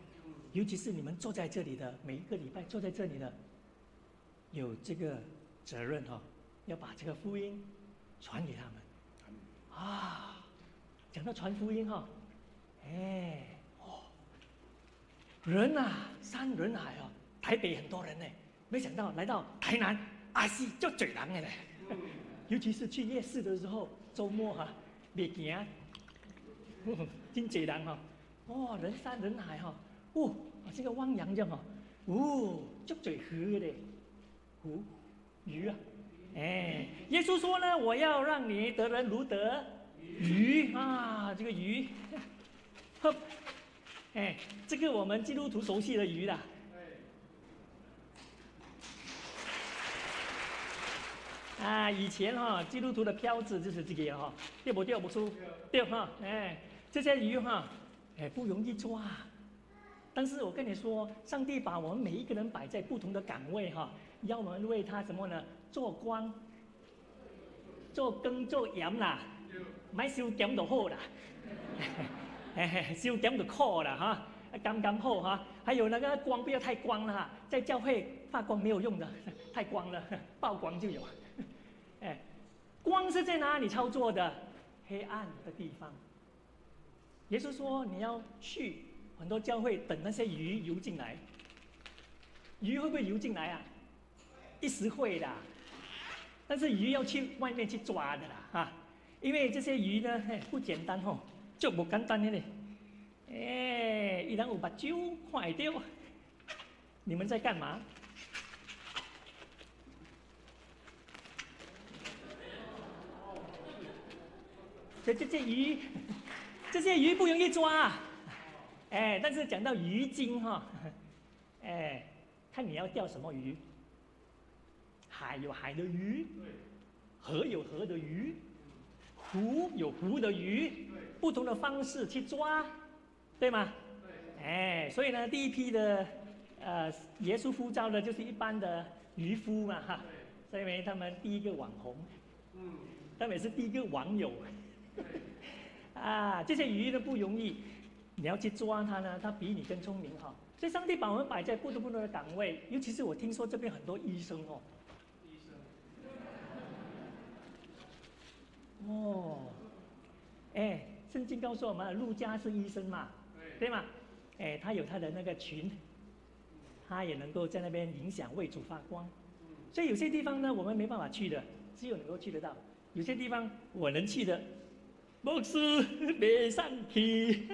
尤其是你們坐在這裡的，每一個禮拜坐在這裡的，有這個責任哈，要把這個福音傳給他們。啊，講到傳福音哈，哎，哦，人啊，山人海啊，台北很多人呢，沒想到來到台南，啊是足濟人的咧，尤其是去夜市的時候，週末哈。袂行，真濟人吼，哦，人山人海吼，哦，這個汪洋這樣吼，哦，足濟魚的，魚魚啊，哎，耶穌說呢，我要讓你得人如得魚啊，這個魚，呵，哎，這個我們基督徒熟悉的魚啦。啊，以前哈基督徒的標誌就是這個哈，對不對？不錯，對哈，哎，這些魚哈，哎，不容易抓。但是我跟你說，上帝把我們每一個人擺在不同的崗位哈，要我們為他什麼呢？做光、做羹、做鹽啦，莫傷鹹就好啦，傷鹹就苦啦哈，剛剛好哈。還有那個光不要太光了哈，在教會发光没有用的，太光了，曝光就有。哎，光是在哪里操作的？黑暗的地方。耶稣说你要去很多教会，等那些鱼游进来。鱼会不会游进来啊？一时会的，但是鱼要去外面去抓的啦，哈，因为这些鱼呢，嘿，不简单吼，就无简单的咧。哎，伊人有目睭看会到。你们在干嘛？这这些鱼不容易抓，哎，但是讲到鱼精哈，哎，看你要钓什么鱼。海有海的鱼，河有河的鱼，湖有湖的鱼，不同的方式去抓，对吗？哎，所以呢，第一批的，耶稣呼召的就是一般的渔夫嘛，哈，所以他们第一个网红，他们也是第一个网友，啊，这些鱼都不容易，你要去抓它呢，它比你更聪明哈。所以上帝把我们摆在不同不同的岗位，尤其是我听说这边很多医生哦。医生。哦，哎，圣经告诉我们，路加是医生嘛，对吗？哎，他有他的那个群，他也能够在那边影响为主发光。所以有些地方呢，我们没办法去的，只有能够去得到。有些地方我能去的，牧师没上去。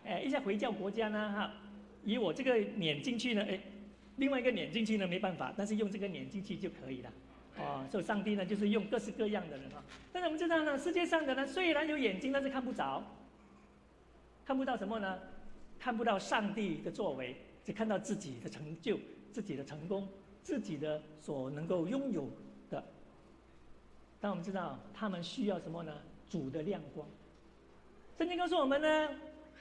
哎，一些回教国家呢，哈，以我这个撵进去呢，哎，另外一个撵进去呢没办法，但是用这个撵进去就可以了。哦，所以上帝呢，就是用各式各样的人哈。但是我们知道呢，世界上的人虽然有眼睛，但是看不着，看不到什么呢？看不到上帝的作为，只看到自己的成就、自己的成功、自己的所能够拥有的。但我们知道他们需要什么呢？主的亮光。圣经告诉我们呢，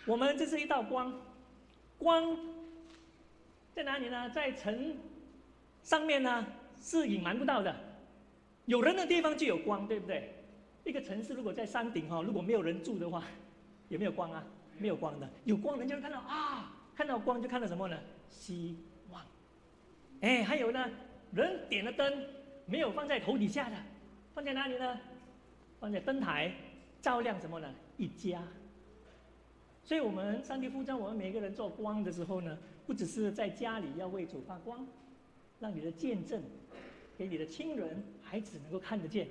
我们这是一道光，光在哪里呢？在城上面呢，是隐瞒不到的。有人的地方就有光，对不对？一个城市如果在山顶哈，如果没有人住的话，有没有光啊？没有光的。有光人就会看到啊，看到光就看到什么呢？希望。哎，还有呢，人点了灯，没有放在头底下的，放在哪里呢？放在灯台，照亮什么呢？一家。所以，我们上帝呼召我们每个人做光的时候呢，不只是在家里要为主发光，让你的见证给你的亲人、孩子能够看得见，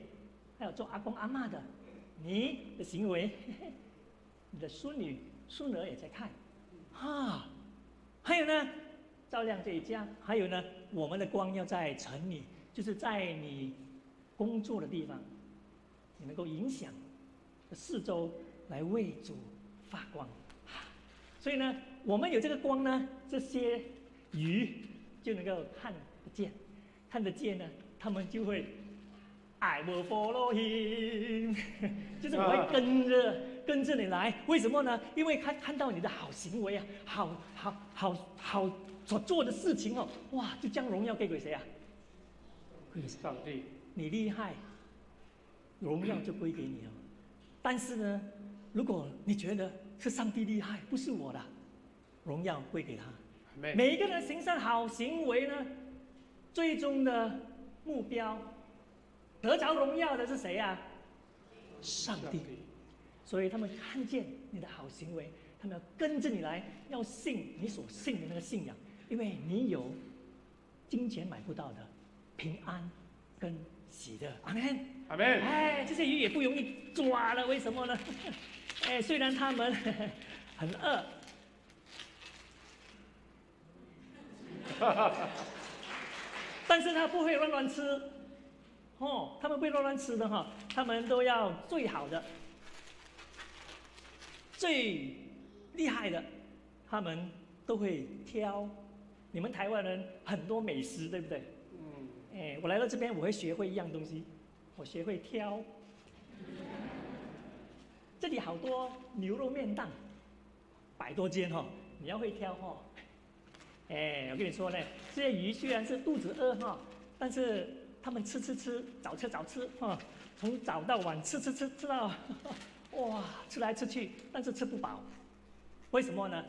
还有做阿公阿嬷的，你的行为，你的孙女、孙儿也在看，啊，还有呢，照亮这一家，还有呢，我们的光要在城里，就是在你工作的地方，你能够影响四周来为主发光。所以呢，我们有这个光呢，这些鱼就能够看得见，看得见呢，他们就会 I will follow him，就是我会跟着你来。为什么呢？因为他看到你的好行为啊，好好好好所做的事情哦，哇，就将荣耀给谁啊？归给上帝。你厉害，荣耀就归给你哦。但是呢，如果你觉得是上帝厉害，不是我的，荣耀归给他。每一个人行善好行为呢，最终的目标，得着荣耀的是谁啊？上帝。所以他们看见你的好行为，他们要跟着你来，要信你所信的那个信仰，因为你有金钱买不到的平安跟喜乐。阿门。阿门。哎，这些鱼也不容易抓了，为什么呢？哎，虽然他们很饿，但是他不会乱乱吃，哦，他们不会乱乱吃的哈，他们都要最好的、最厉害的，他们都会挑。你们台湾人很多美食，对不对？嗯。哎，我来到这边，我会学会一样东西，我学会挑。这里好多牛肉面档，100多间哈，你要会挑哈。哎，我跟你说呢，这些鱼虽然是肚子饿哈，但是他们吃吃吃，早吃早吃哈，从早到晚吃吃吃吃到，哇，吃来吃去，但是吃不饱。为什么呢？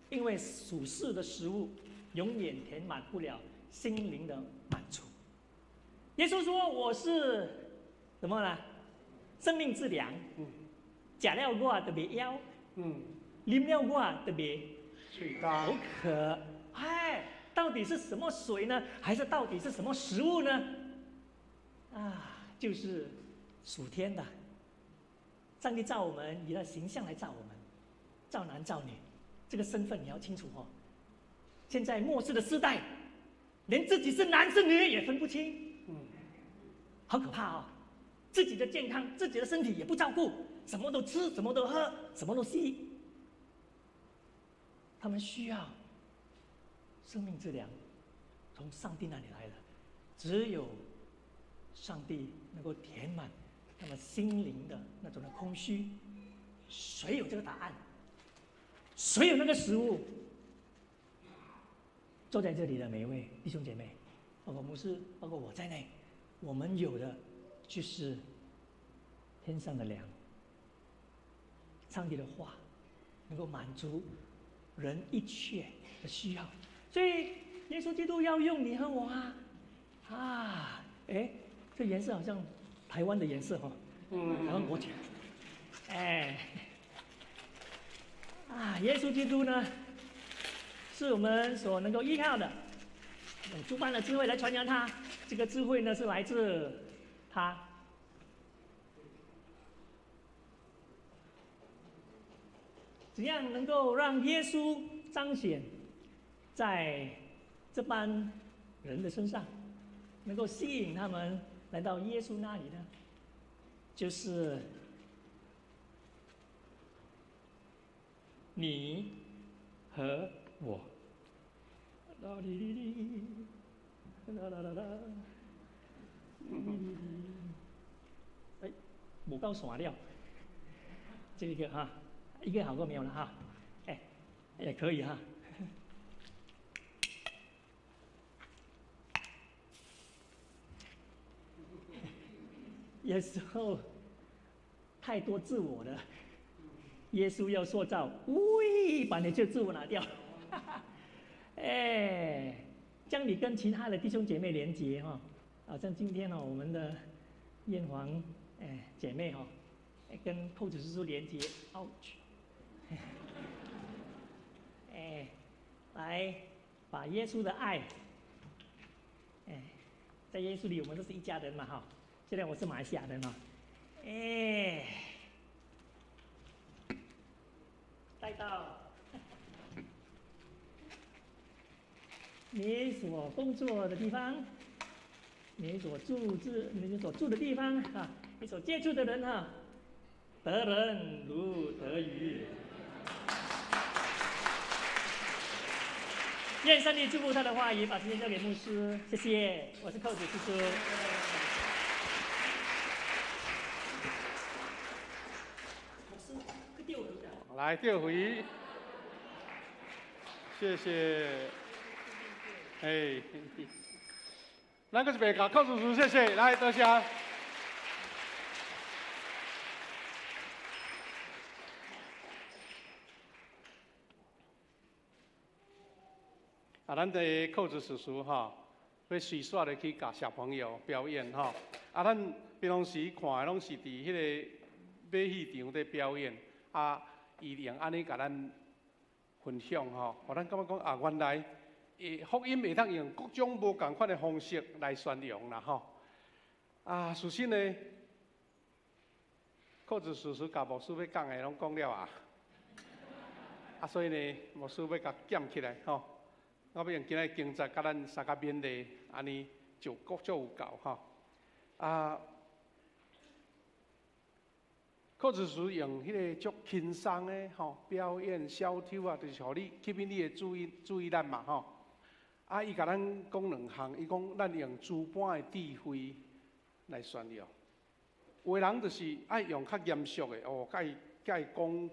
因为属世的食物永远填满不了心靈的滿足。耶穌說：“我是什麼呢？生命之糧。食了我就袂枵，啉了我就袂口渴。哎，到底是什麼水呢？還是到底是什麼食物呢？啊，就是屬天的。上帝造我們，以他形象來造我們，造男造女，這個身份你要清楚哦。現在末世的時代，連自己是男是女也分不清，好可怕哦！自己的健康、自己的身體也不照顧，什麼都吃，什麼都喝，什麼都吸。他們需要生命之糧，從上帝那裡來的，只有上帝能夠填滿他們心靈的那種的空虛。誰有這個答案？誰有那個食物？坐在這裡的每一位弟兄姐妹，包括牧師，包括我在內，我們有的就是天上的糧，上帝的話能夠滿足人一切的需要，所以耶穌基督要用你和我啊！啊，哎，這顏色好像台灣的顏色哈，台灣國旗，哎，啊，耶穌基督呢，是我們所能夠依靠的，用諸般的智慧來傳揚他。這個智慧呢，是來自他。怎樣能夠讓耶穌彰顯在這班人的身上，能夠吸引他們來到耶穌那裡呢？就是你和我。啦哩哩哩，啦啦啦啦，哎，無夠線了，這個哈，一個好過沒有了哈，哎，也可以哈。有時候太多自我了，耶穌要塑造，喂，把你這自我拿掉。哎，將你跟其他的弟兄姐妹連結哈，好像今天呢，我們的燕黃哎姐妹哈，跟寇子叔叔連結，ouch，哎，來把耶穌的愛，哎，在耶穌裡我們都是一家人嘛哈，雖然我是馬來西亞人嘛，哎，帶到你所工作的地方，你所住住你所住的地方啊，你所接觸的人哈，得人如得魚。願上帝祝福他的話語，把時間交給牧師，謝謝。我是寇子叔叔。牧師，去釣魚。來釣魚，謝謝。哎，咱閣一遍共寇叔叔，謝謝，來多謝。啊，咱的寇子叔叔吼，欲隨煞咧去共小朋友表演吼。啊，咱平常時看的攏是佇彼個馬戲場咧表演，啊，伊用按呢共咱分享吼，予咱感覺講啊，原來福音會當用各種無仝款的方式來宣揚啦吼。啊，事實呢，寇子叔叔共牧師欲講的攏講了啊，啊，所以呢，牧師欲共減起來吼。我欲用今仔日經節共咱相共勉勵，按呢就閣足有夠吼。啊，寇子叔用彼个足輕鬆的吼表演小丑啊，就是予你吸引你的注意注意力嘛吼。啊，伊共咱講兩項，伊講咱用諸般的智慧來宣揚。有的人就是愛用較嚴肅的哦，共伊共伊講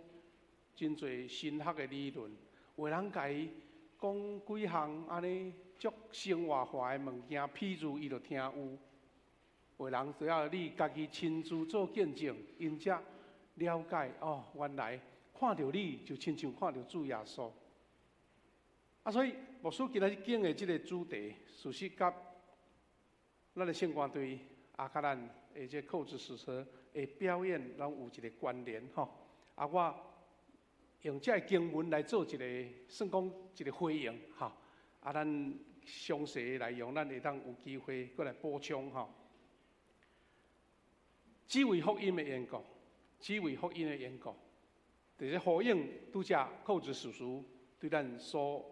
真濟神學的理論；有的人共伊講幾項按呢足生活化的物件，譬如伊就聽有。有的人需要你家己親自做見證，𪜶才了解哦，原來看著你就親像看著主耶穌。啊，所以牧師今仔日講的這个主題，事實佮咱的聖歌隊啊，佮咱的這扣子史冊的表演，攏有一个關聯吼。啊，我用這个經文來做一個算講一個回應吼。啊，咱詳細內容，咱會當有機會閣來補充吼。只為福音的緣故，只為福音的緣故，就是呼應拄才扣子叔叔對咱所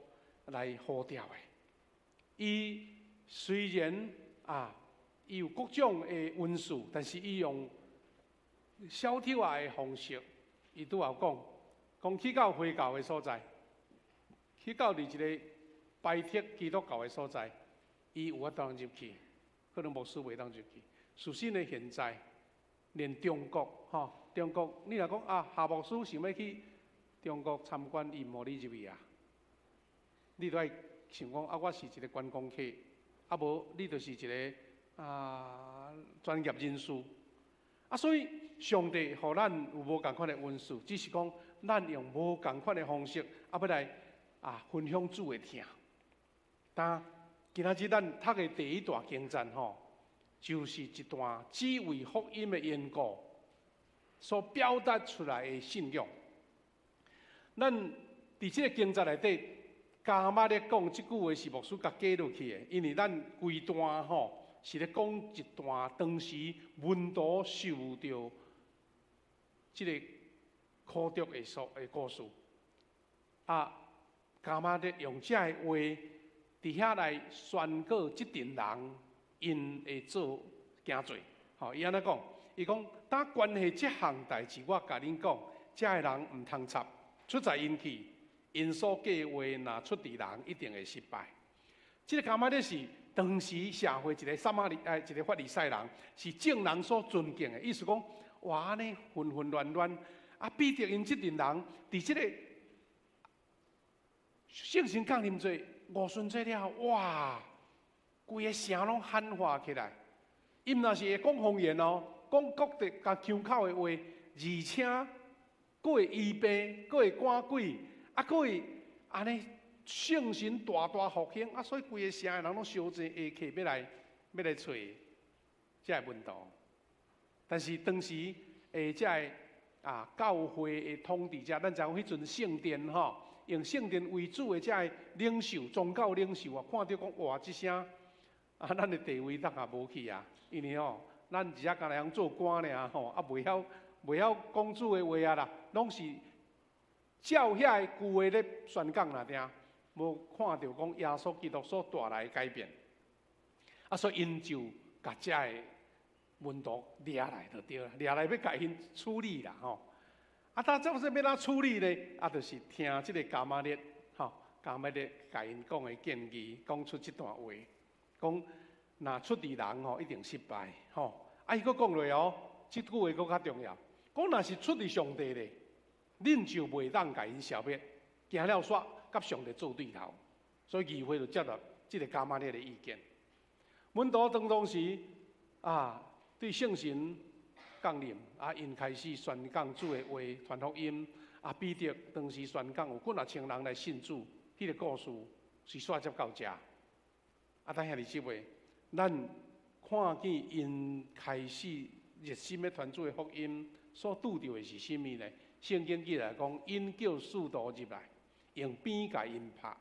來呼召的。伊雖然啊，伊有各種的恩賜，但是伊用小丑仔的方式，伊拄仔講，講去到回教的所在，去到佇一個排斥基督教的所在，伊有法度入去，可能牧師袂當入去。事實呢，現在連中國吼，中國你若講啊，夏牧師想欲去中國參觀，伊毋予你入去啊。你都愛想講啊，我是一個觀光客，啊無你就是一個啊專業人士。啊，所以上帝予咱有無仝款的恩賜，只是講咱用無仝款的方式，啊，欲來啊分享主的疼。但今仔日咱讀的第一段經節吼，就是一段只為福音的緣故所表達出來的信仰。咱佇這个經節內底，加瑪咧講這句話是牧師共加落去的，因為咱規段吼是咧講一段當時門徒受著這个苦毒的所的故事。啊，加瑪咧用這个話佇遐來宣告這陣人𪜶會做行做。吼，伊按呢講？伊講，當關係這項代誌，我共恁講，這个人毋通插，出在𪜶去，𪜶所計劃若出佇人，一定會失敗。這个加瑪列是當時社會一个撒瑪利亞，一个法利賽人，是眾人所尊敬的。意思講，哇，按呢紛紛亂亂，啊，彼得𪜶這陣人，佇這个聖神降臨節五旬節了，哇，規个城攏喊話起來。伊毋若是會講方言哦，講各地共腔口的話，而且閣會醫病，閣會趕鬼，啊，閣會按呢聖神大大復興，啊，所以規个城的人攏相爭下客欲來揣這个門徒。但是當時的這个啊教會的統治者，咱知影彼陣聖殿吼，用聖殿為主的這个領袖、宗教領袖啊，看著講哇，這聲啊，咱的地位當也無去啊，因為吼，咱而家干焦通做官爾吼，啊，袂曉講主的話啊啦，攏是照遐个舊的咧宣講爾定，無看著講耶穌基督所帶來的改變。啊，所以𪜶就共這个門徒掠來就對啦，掠來欲共𪜶處理啦吼。啊，他這是欲按怎處理呢？啊，就是聽這个加瑪列吼，加瑪列共𪜶講的建議，講出這段話，講若出佇人吼，一定失敗吼。啊，伊閣講落哦，這句話閣較重要。講若是出佇上帝咧，恁就袂當共𪜶消滅，行了煞佮上帝做對頭。所以議會就接納這个加瑪列的意見。門徒當時啊，對聖神降臨啊，𪜶開始宣講主的話，傳福音。啊，彼得當時宣講有幾若千人來信主，彼个故事是煞接到遮。啊，等兄弟姊妹，咱看見𪜶開始熱心欲傳主的福音，所拄著的是啥物呢？聖經記載講，𪜶叫使徒入來，用鞭共𪜶拍，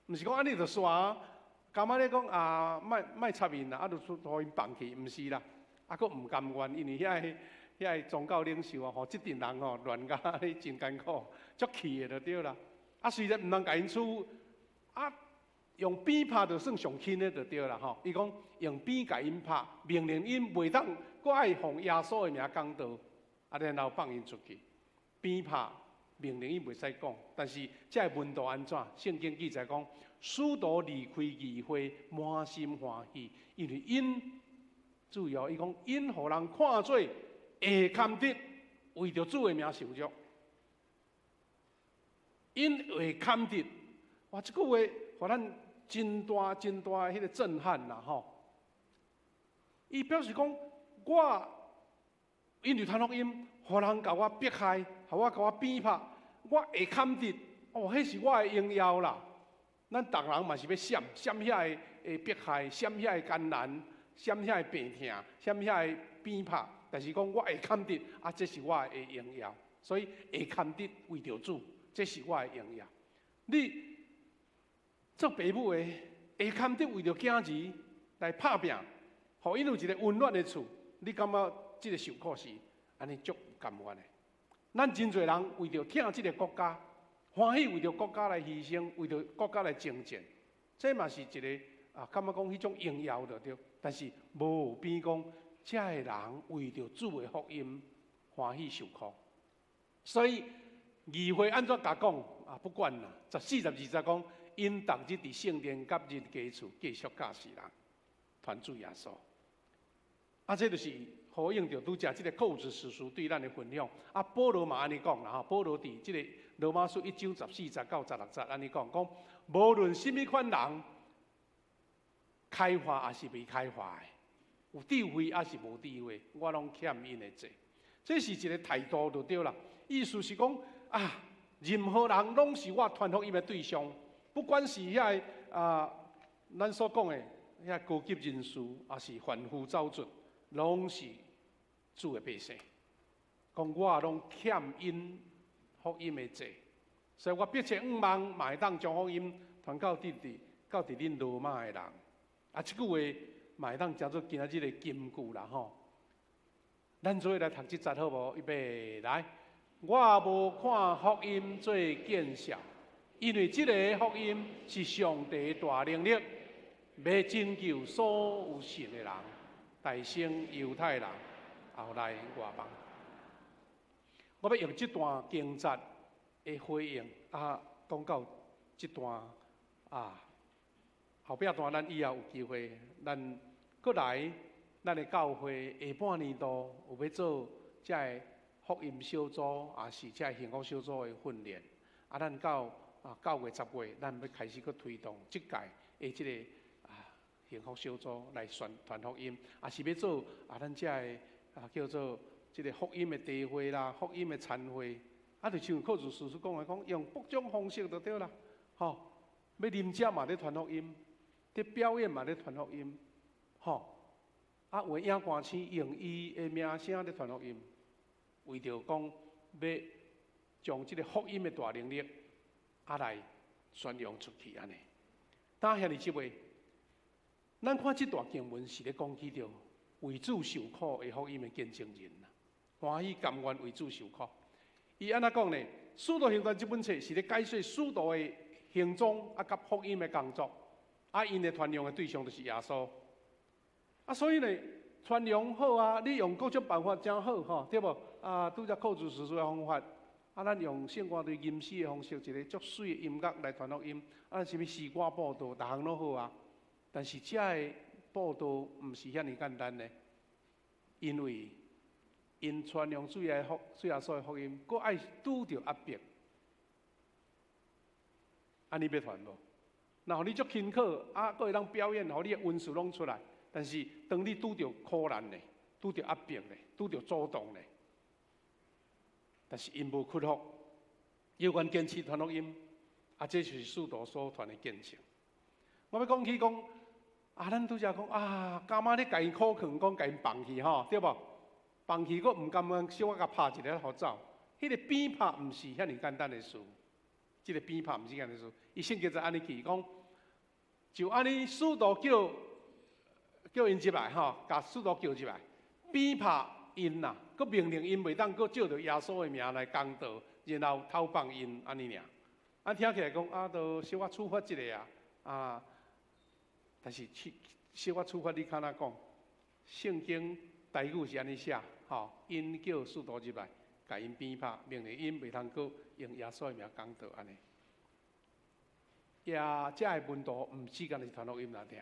毋是講按呢就煞。加瑪咧講啊，莫莫插𪜶啦，啊，就予𪜶放去，毋是啦，啊，閣毋甘願，因為遐个宗教領袖啊，吼，這陣人吼亂甲咧真艱苦，足氣的就對啦。啊，雖然毋通共𪜶處，啊，用鞭拍就算上輕的就對啦吼。伊講用鞭共𪜶拍，命令𪜶袂當閣愛奉耶穌的名講道，啊，然後放𪜶出去。鞭拍，命令𪜶袂使講，但是這个門徒按怎？聖經記載講，使徒離開議會，滿心歡喜，因為𪜶注意哦，伊講𪜶予人看做會堪得為著主的名受辱，𪜶會堪得，哇！這句話予咱真大真大的彼个震撼啦吼！伊表示講，我因為傳福音，予人共我迫害，予我共我鞭拍，我會堪得，哦，彼是我的榮耀啦！咱逐人嘛是欲閃，閃遐个的迫害，閃遐个艱難，閃遐个病痛，閃遐个鞭拍。但是講我會堪得，啊，這是我的榮耀。所以會堪得為著主，這是我的榮耀。你做爸母的會堪得為著囝兒來拍拚，予𪜶有一个溫暖的厝，你感覺這个受苦是按呢足甘願的？咱真濟人為著疼這个國家，歡喜為著國家來犧牲，為著國家來征戰，這嘛是一个啊，感覺講彼種榮耀就對。但是無有比講，遮的人為著主的福音歡喜受苦。所以議會按怎共講啊？不管啦，14節20節講，𪜶逐日佇聖殿佮恁家厝繼續教示人，傳主耶穌。啊，這就是呼應著拄才這个扣子叔叔對咱的分享。啊，保羅嘛按呢講啦吼，保羅佇這个羅馬書1章14節到16節按呢講，講無論啥物款人，開化抑是未開化的，有智慧抑是無智慧，我攏欠𪜶的債。這是一个態度就對啦。意思是講啊，任何人攏是我傳福音的對象，不管是遐个啊，咱所講的遐高級人士，抑是凡夫走卒，攏是主的百姓。講我攏欠𪜶福音的債，所以我迫切向望嘛會當將福音傳到佇佇到佇恁羅馬的人。啊，這句話嘛會當成做今仔日的金句啦吼。咱做伙來讀這節好無？預備來，我無看福音做見笑，因為這个福音是上帝大能力，欲拯救所有信的人，大先猶太人，後來外邦。我欲用這段經節的回應啊，講到這段啊，後壁段咱以後有機會，咱閣來咱的教會下半年度有欲做這个福音小組，抑是這个幸福小組的訓練。啊，咱到啊9月10月，咱欲開始閣推動這屆的這个啊幸福小組來宣傳福音，抑是欲做啊咱這个啊叫做這个福音的茶會啦，福音的餐會，啊，就像課主叔叔講的，講用各種方式就對啦，吼，欲啉食嘛咧傳福音，佇表演嘛咧傳福音，吼，啊，有的影歌星用伊的名聲咧傳福音，為著講欲將這个福音的大能力啊來宣揚出去按呢。當兄弟姊妹，咱看這段經文是咧講起著為主受苦的福音的見證人啦，歡喜甘願為主受苦。伊按怎講呢？《使徒行傳》這本冊是咧解說使徒的行蹤啊，佮福音的工作，啊，𪜶的傳揚的對象就是耶穌。啊，所以呢，傳揚好啊，你用各種辦法誠好吼，對無？啊，拄才扣主叔叔的方法，啊，咱用聖歌隊吟詩的方式，一个足媠的音樂來傳福音，啊，啥物詩歌佈道，逐項攏好啊。但是這个佈道毋是遐爾簡單的，因為𪜶傳揚主耶穌的福音，閣愛拄著壓迫，按呢欲傳無？若予你足輕巧，啊，閣會當表演，予你的恩賜攏出來。但是當你拄著苦難咧，拄著壓迫咧，拄著阻擋咧，但是𪜶無屈服，猶原堅持傳福音，啊，這就是使徒所傳的見證。我欲講起講，啊，咱拄才講啊，感覺咧共𪜶苦勸，講共𪜶放去吼，對無？放去閣毋甘願，小可共拍一下予走。彼个鞭拍毋是遐爾簡單的事，這个鞭拍毋是簡單的事。伊聖經就按呢記講，就按呢使徒叫叫𪜶入來吼，共使徒叫入來，鞭拍𪜶啦，閣命令𪜶袂當閣借著耶穌的名來講道，然後偷放𪜶按呢爾。啊，聽起來講啊，都小可處罰一下啊，啊，但是小可處罰你較怎講？聖經台語是按呢寫，吼，𪜶叫使徒入來，共𪜶鞭拍，命令𪜶袂通閣用耶穌的名講道按呢。也，遮个門徒毋止干焦是傳福音來聽，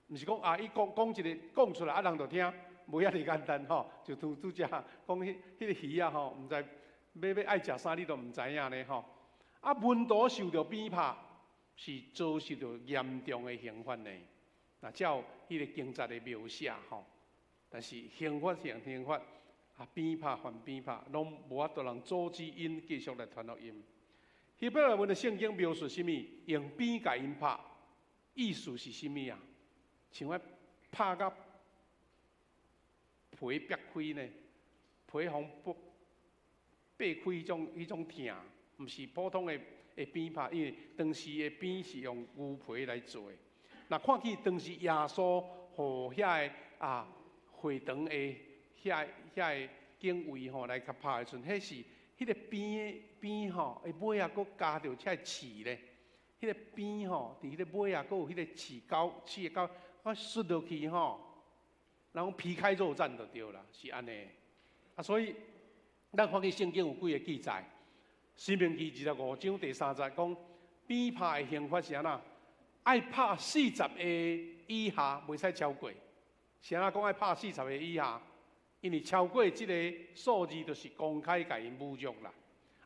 毋是講啊，伊講講一个講出來啊，人就聽，無遐爾簡單吼。就拄拄才講彼彼个魚仔吼，毋知欲愛食啥，你都毋知影咧吼。啊，門徒受著鞭拍，是遭受著嚴重的刑罰呢。若照彼个經節的描寫吼，但是刑罰是刑罰，啊，鞭拍還鞭拍，攏無法度通阻止𪜶繼續來傳福音。希伯來文的聖經描述啥物？用鞭共𪜶拍，意思是啥物啊？像我拍甲皮煏開呢，皮予剝開彼種疼，毋是普通的鞭拍，因為當時的鞭是用牛皮來做的。若看見當時耶穌予遐個啊會堂的遐個警衛吼來共拍的時陣，彼是彼個鞭的鞭吼，伊尾仔閣咬著這個刺咧，彼個鞭吼，佇彼個尾仔閣有彼個刺溝，刺的溝，我欶落去吼，人講皮開肉綻就對啦，是按呢。啊，所以咱看見聖經有幾个記載，《申命記》25章第3節講，鞭拍的刑罰是按怎？愛拍40个以下，袂使超過。是按怎講愛拍40个以下？因為超過這個數字，就是公開共𪜶侮辱啦。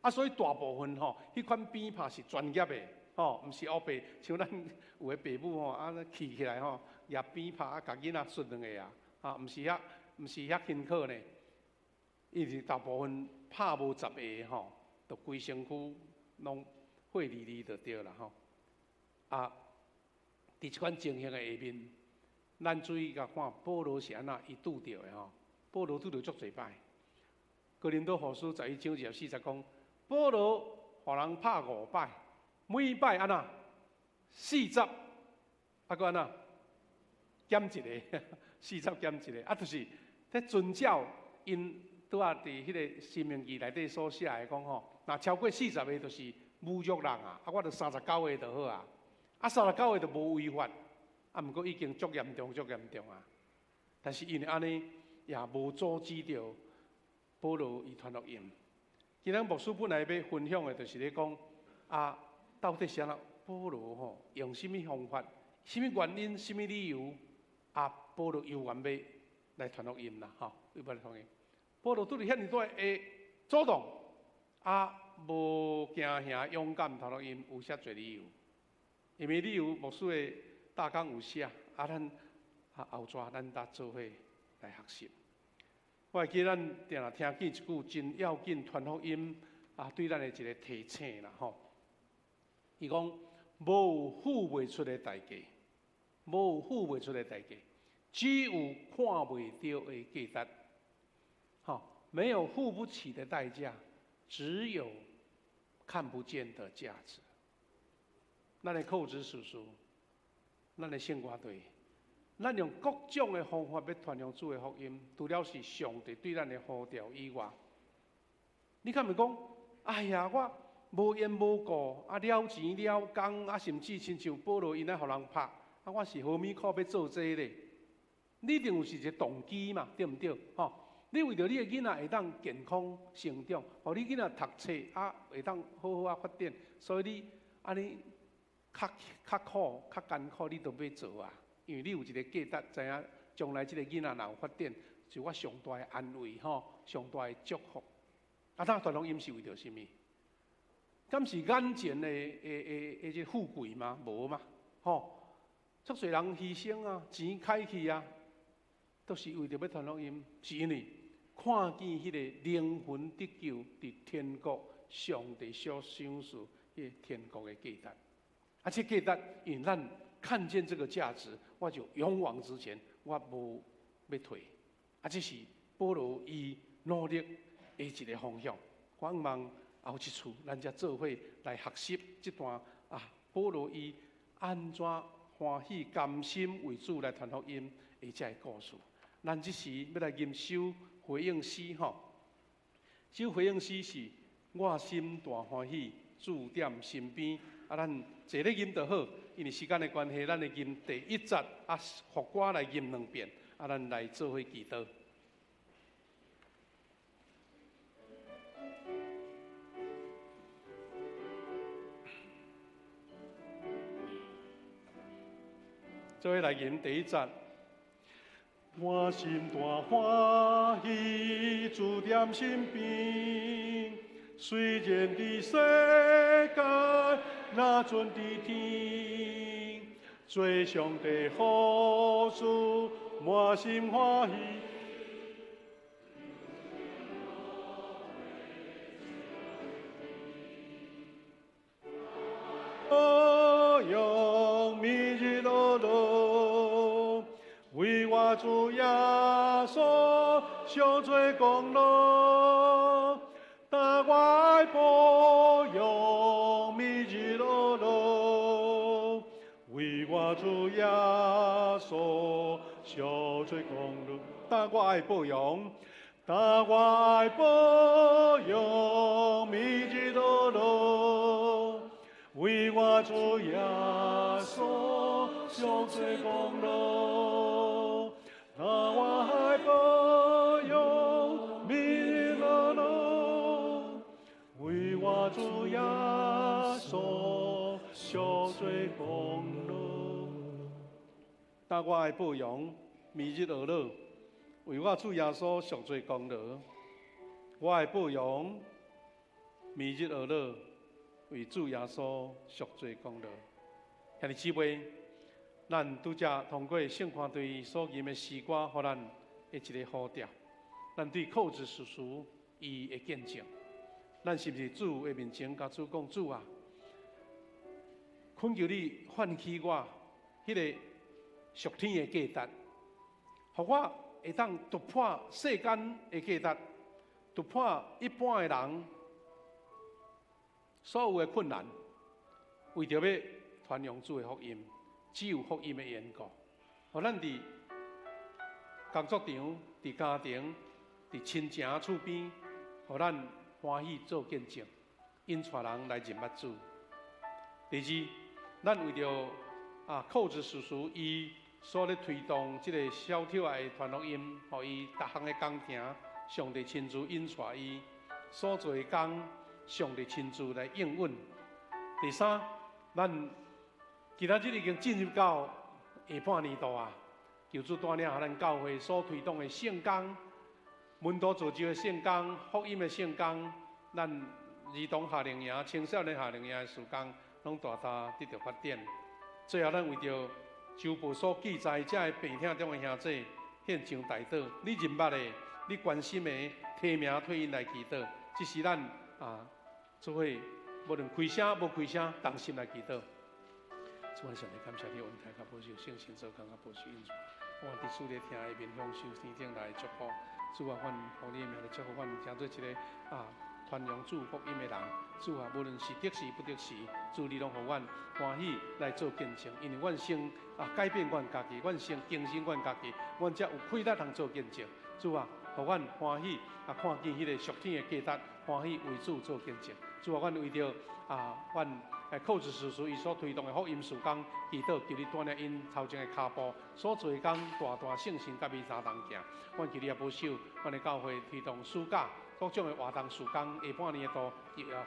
啊，所以大部分吼，彼款鞭拍是專業的，吼，毋是烏白，像咱有的爸母吼，啊，氣起來吼，攑鞭拍啊，共囡仔摔兩下啊，啊，毋是遐輕巧呢。因為大部分拍無10下吼，就規身軀攏血離離就對啦吼。啊，佇這款情形的下面，咱注意共看保羅是按怎伊拄著的吼。保羅拄著足濟擺，哥林多後書11章24節講，保羅予人拍五擺，每擺按怎四十，啊閣按怎減一个，40減一个，啊，就是咧遵照𪜶拄仔佇彼个申命記內底所寫的講吼，若超過40个就是侮辱人啊，啊，我著39个就好啊，啊，39个就無違法，啊，毋過已經足嚴重，足嚴重啊，但是因為按呢，也無阻止著保羅伊傳福音。今仔牧師本來欲分享的，就是咧講啊，到底是按怎保羅吼用啥物方法、啥物原因、啥物理由啊？保羅猶原欲來傳福音啦，吼，猶原來傳福音。保羅拄著遐爾大的阻擋，啊，無驚嚇，勇敢傳福音，有遮濟理由。因為理由，牧師的大綱有寫，啊，咱啊後逝咱搭做伙來學習。我會記咱定定聽見一句真要緊傳福音啊，對咱的一個提醒啦吼。伊講無有付袂出的代價，無有付袂出的代價，只有看袂著的價值。吼，沒有付不起的代價，只有看不見的價值。咱的寇子叔叔，咱的聖歌隊。咱用各種的方法欲傳揚主的福音，除了是上帝對咱的呼召以外，你敢會講？哎呀，我無緣無故啊，了錢了工啊，甚至親像保羅𪜶愛予人拍啊，我是何物苦欲做這咧？你一定有是一个動機嘛，對毋對？吼，你為著你的囡仔會當健康成長，予你囡仔讀冊啊會當好好啊發展，所以你按呢較苦、較艱苦，你都欲做啊。因為你有一個價值，知影將來這個囡仔若有發展，是我上大的安慰吼，上大的祝福。啊，咱傳福音是為著啥物？敢是眼前的這富貴嗎？無嘛，吼！足濟人犧牲啊，錢開去啊，都是為著欲傳福音，是因為看見彼個靈魂得救，佇天國上帝所賞賜彼个天國的價值。啊，這價值因為咱看見這個價值，我就勇往直前，我無欲退。啊，這是保羅伊努力的一個方向。我望後一次，咱才做伙來學習這段啊，保羅伊按怎歡喜甘心為主來傳福音的這個故事。咱這時欲來吟首回應詩吼，首回應詩是我心大歡喜，主踮身邊。啊，咱坐咧吟就好，因為時間的關係，咱會吟第一節啊，副歌來吟兩遍，啊，咱來做伙祈禱。做伙來吟第一節。我心大歡喜，主踮身邊，雖然佇世間，若陣佇天，做上帝服事，滿心歡喜。我主耶稣赎罪功劳，但我爱羔羊每日乐乐，为我主耶稣赎罪功劳，但我爱羔羊，但我爱羔羊每日乐乐，为我主耶稣赎罪功劳，但我爱羔羊每日乐乐，为我主耶稣赎罪功劳，但我爱羔羊每日乐乐，为我主耶稣赎罪功劳。我爱羔羊每日乐乐，为主耶稣赎罪功劳。兄弟姊妹，咱拄才通过圣歌队所吟的诗歌，予咱的一个呼召。咱对寇子叔叔伊的见证，咱是毋是主的面前共主讲，主啊，恳求你唤起我彼个属天的价值，予我会当突破世间的价值，突破一般的人所有的困难，为著欲传扬主的福音，只有福音的缘故，予咱伫工作场、伫家庭、伫亲情厝边，予咱欢喜做见证，引带人来认捌主。第二，咱为著寇子叔叔伊所咧推动这个小跳仔的传福音，予伊逐项的工程，上帝亲自引带伊所做的工，上帝亲自来应允。第三，咱今仔日已经进入到下半年度啊，求主带领咱教会所推动的圣工、门徒造就的圣工、福音的圣工，咱儿童夏令营、青少年夏令营的事工，拢大大得到发展。最后，咱为著周报所记载这个病痛中的兄弟献上代祷，你认捌的、你关心的，提名替𪜶来祈祷，这是咱做伙无论开声无开声，同心来祈祷。主啊，上帝感谢你恩待佮保守圣神做工佮保守引导，我伫主咧听的面享受天顶来的祝福。主啊，阮奉你的名来祝福阮，成做一个传扬主福音的人。主啊，无论是得时不得时，主你拢予阮欢喜来做见证，因为阮先改变阮家己，阮先更新阮家己，阮才有气力通做见证。主啊，予阮欢喜看见彼个属天的价值，欢喜为主做见证。主啊，阮为著阮寇子叔叔伊所推动的福音事工，祈祷求你带领𪜶头前的跤步，所做的工大大圣神佮伊相同行。阮求你也保守，阮的教会推动暑假各种的活动事工，下半年度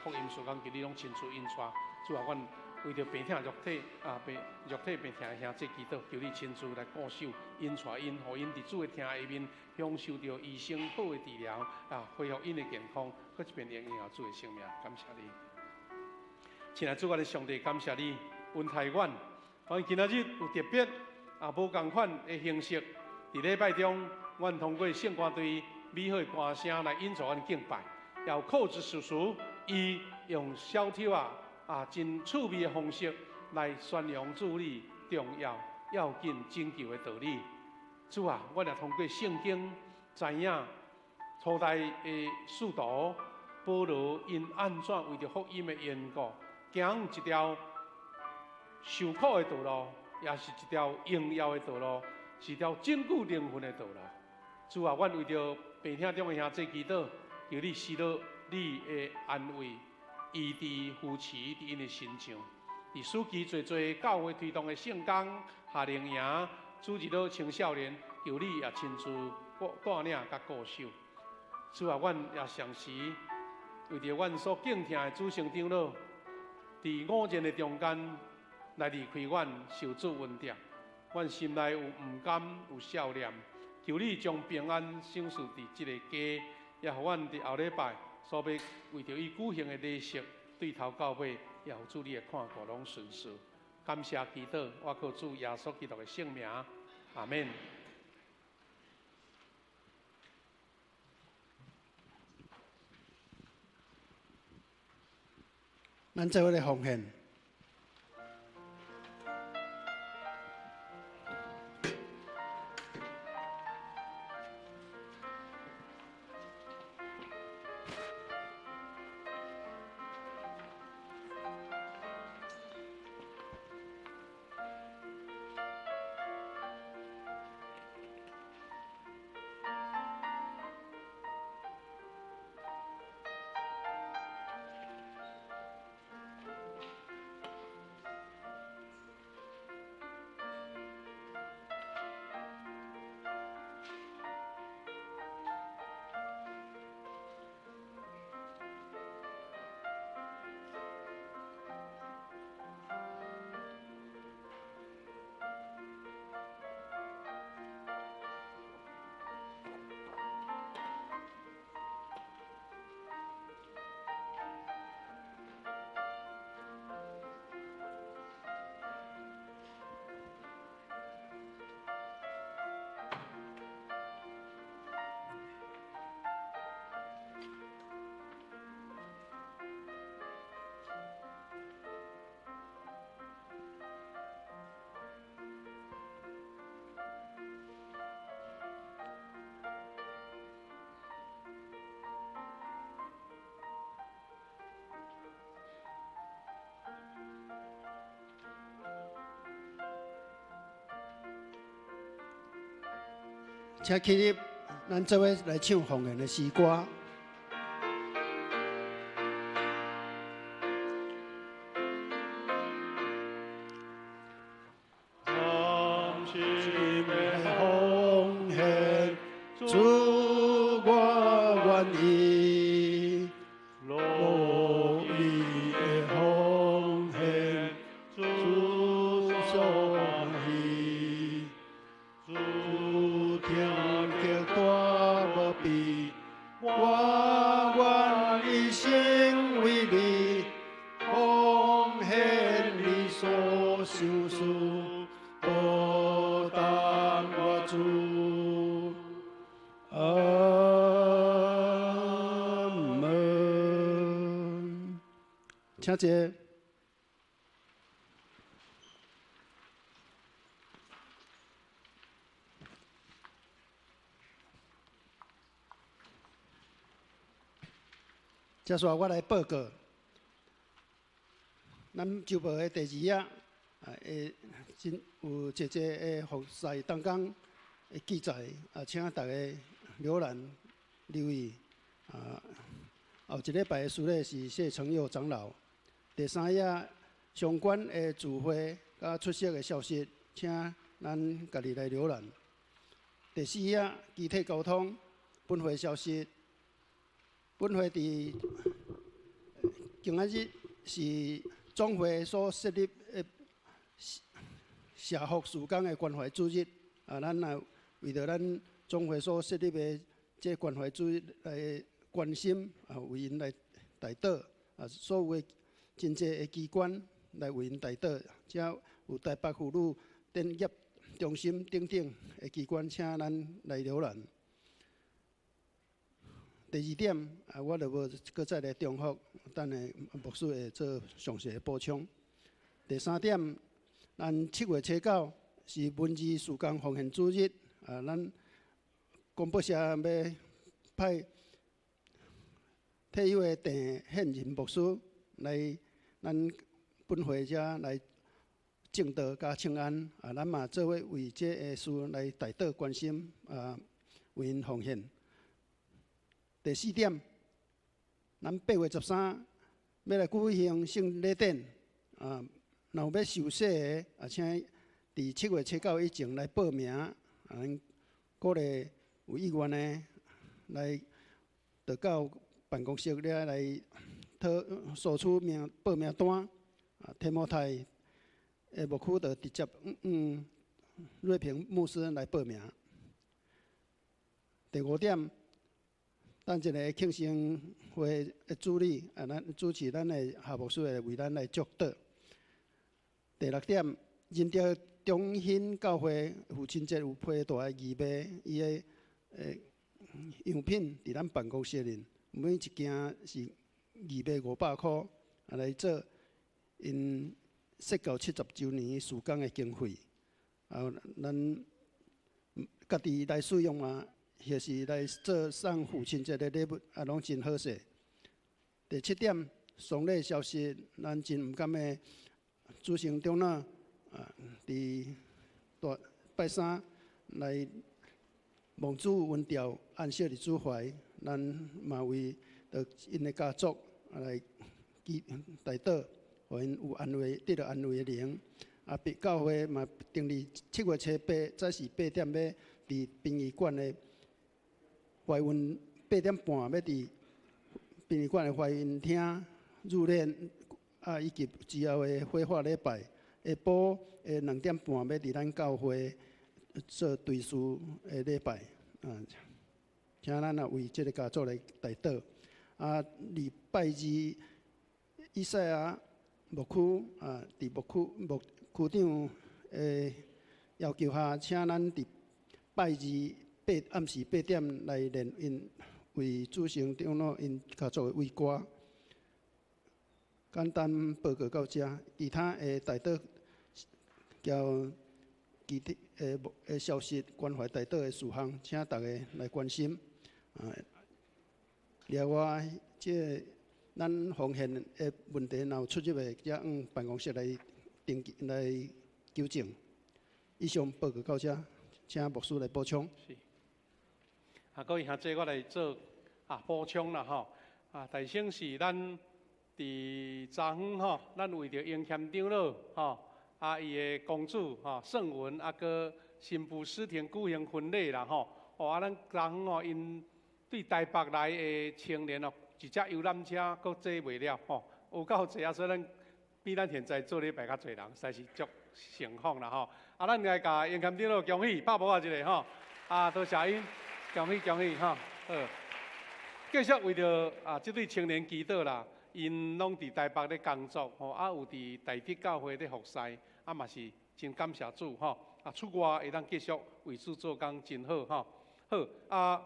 福音事工，求你拢亲自引带。主啊，阮为著病痛肉体病肉体病痛的兄弟祈祷，求你亲自来顾守引带𪜶，予𪜶伫主的疼下面享受著医生好的治疗，恢复𪜶的健康，阁一遍荣耀主的圣名，感谢你。亲爱主，我的上帝，感谢你恩待阮。阮今仔日有特别无仝款的形式，伫礼拜中，阮通过圣歌队美好的歌声来引导阮敬拜，也有寇子叔叔伊用小抽真趣味的方式来宣扬主你重要、要紧、拯救的道理。主啊，阮也通过圣经知影初代的使徒保罗𪜶按怎为著福音的缘故，行一条受苦的道路，也是一条荣耀的道路，是一条拯救灵魂的道路。主啊，阮为著病痛中的兄弟祈祷，求你施落你的安慰、医治、扶持伫𪜶的身上。伫暑期济济教会推动的圣工、夏令营、主日学青少年，求你也亲自带领佮顾守。主啊，阮也常时为著阮所敬听的主圣长老，伫五日的中间来离开阮，受主恩典，阮心内有毋甘，有少念，求你将平安赏赐伫这个家，也予阮伫后礼拜所欲为著伊举行的礼式，对头到尾，也有主你的看顾拢顺遂。感谢祈祷，我靠主耶稣基督的圣名，阿们。咱做伙来奉献。請起立，咱做伙來唱奉獻的詩歌。請坐。接下來我來報告，咱週報的第二頁啊，會真有濟濟的服事同工的記載啊，請大家瀏覽留意啊。後一禮拜的司禮是謝承佑長老。第三頁相關的聚會佮出席的消息，請咱家己來瀏覽。第四頁機體交通本會消息，本會佇今仔日是總會所設立的社福事工的關懷主日啊，咱也為著咱總會所設立的這關懷主日來關心啊，為𪜶來代禱啊，所有的真濟的機關來為𪜶代禱，遮有台北婦女典業中心等等的機關，請咱來瀏覽。第二點啊，我就無閣再來重複，等下牧師會做詳細的補充。第三點，咱7月7、9是文字事工奉獻主日啊，咱廣播社欲派退休的鄭憲仁牧師來咱本會遮來證道佮請安啊，咱嘛做伙為這个事來代禱關心啊，為𪜶奉獻。第四點，咱8月13欲來舉行聖禮典啊，若有欲受洗的啊，請佇7月7、9以前來報名啊，咱鼓勵有意願的來，就到辦公室遐來討索取名報名單啊，提摩太的牧區就直接瑞平牧師來報名。第五點，等一下慶生會的主禮啊，咱主持咱的夏牧師會為咱來祝禱。第六點，仁德中興教會父親節有批大的義賣，伊的樣品佇咱辦公室裡，每一件是義賣500箍，啊來做𪜶設教70週年事工的經費，啊，咱家己來使用啊，或是來做送父親節的禮物，啊，攏真好勢。第七點，喪禮消息，咱真毋甘的主成長老啊，佇大拜三來望主恩召安息佇主懷，咱嘛為著𪜶的家族來祈代禱，予𪜶有安慰，得著安慰的靈。啊，別教會嘛定佇7月7、8早時8點欲佇殯儀館的懷孕8點半欲佇殯儀館的懷孕廳入殮，啊，以及之後的火化禮拜，下晡的2點半欲佇咱教會做追思的禮拜，啊，請咱也為這个家族來代禱。啊，禮拜二以賽亞牧區啊，佇牧區牧區長的要求下，請咱佇拜二暗時8點來練𪜶為主成長老𪜶家族的慰歌。簡單報告到遮，其他的代禱交其他的消息，關懷代禱的事項，請大家來關心。啊，另外，這个咱奉獻的問題，若有出入的，才往辦公室來登記來糾正。以上報告到遮，請牧師來補充。是。啊，各位兄弟，我來做補充啦吼。啊，大先是咱佇昨昏吼，咱為著英謙長老吼，啊，伊的公主吼盛文，啊，閣新婦詩婷舉行婚禮啦吼。哦，啊，咱昨昏吼，𪜶對台北來的青年哦，一隻遊覽車閣坐袂了吼，有夠濟啊，所以咱比咱現在做禮拜較濟人，實在是足盛況啦吼。啊，咱來共英謙長老恭喜，拍鼓仔一下吼。啊，多謝𪜶，恭喜恭喜吼，好。繼續為著這對青年祈禱啦，𪜶攏佇台北咧工作吼，啊有佇大德教會咧服侍，啊嘛是真感謝主吼，啊出外會當繼續為主做工，真好吼。好啊，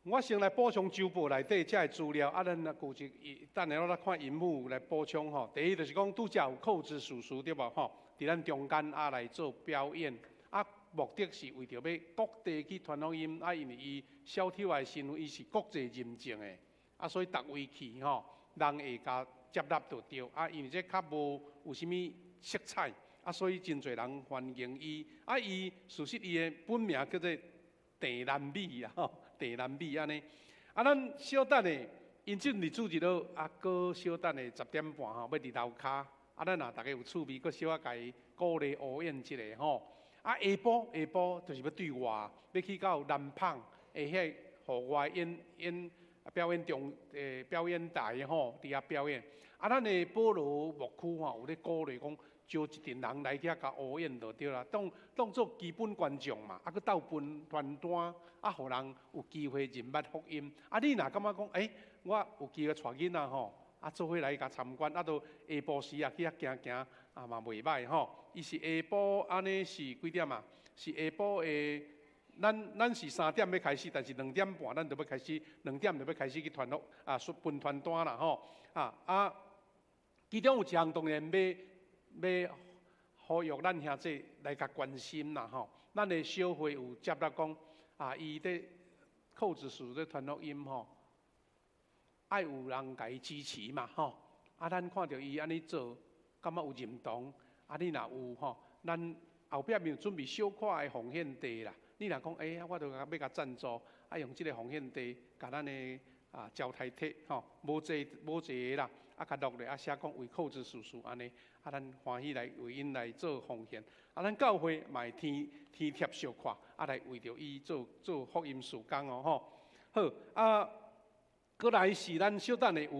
我先來補充週報內底這个資料，啊，咱啊舊一等下我來看螢幕來補充吼。第一就是講拄才有寇子叔叔對無吼，佇咱中間啊來做表演，啊目的是為著欲各地去傳福音，啊因為伊小丑的身份，伊是國際認證的，啊所以逐位去吼，人會共接納就對，啊因為這較無有啥物色彩，啊所以真濟人歡迎伊，啊伊事實伊的本名叫做鄭南美啊吼，鄭南美按呢，啊咱小等下，𪜶這日主日落，啊閣小等下10點半吼，欲佇樓跤，啊咱若逐家有趣味，閣小可共伊鼓勵呼應一下吼。啊下晡下晡就是欲對外，欲去到南蚌的彼個戶外演演表演中表演台吼，佇遐表演。啊咱的保羅牧區吼，有咧鼓勵講，招一陣人來遐共呼應就對啦，當當做基本觀眾嘛，啊閣鬥分傳單，啊，予人有機會認捌福音。啊，你若感覺講，欸，我有機會帶囡仔吼，啊，做伙來共參觀，啊，都下晡時啊去遐行行，啊嘛袂䆀吼。伊是下晡按呢是幾點啊？是下晡的，咱咱是3點欲開始，但是2點半咱就欲開始，兩點就欲開始去傳福啊，分傳單啦吼。啊啊，其中有一項當然欲欲呼籲咱兄弟來共關心啦吼。咱的小會有接納講，啊，伊佇寇子叔咧傳福音吼，愛有人共伊支持嘛吼。啊，咱看著伊按呢做，感覺有認同。啊，你若有吼，咱後壁面有準備小可的奉獻袋啦。你若講，欸，我著欲共贊助，啊，用這个奉獻袋，共咱的招待帖吼，無濟無濟啦，啊，共落咧，啊，寫講為寇子叔叔按呢，啊，咱歡喜來為𪜶來做奉獻。啊，咱教會嘛會添添貼小可，啊，來為著伊做做福音事工哦吼。好，啊，閣來是咱小等下有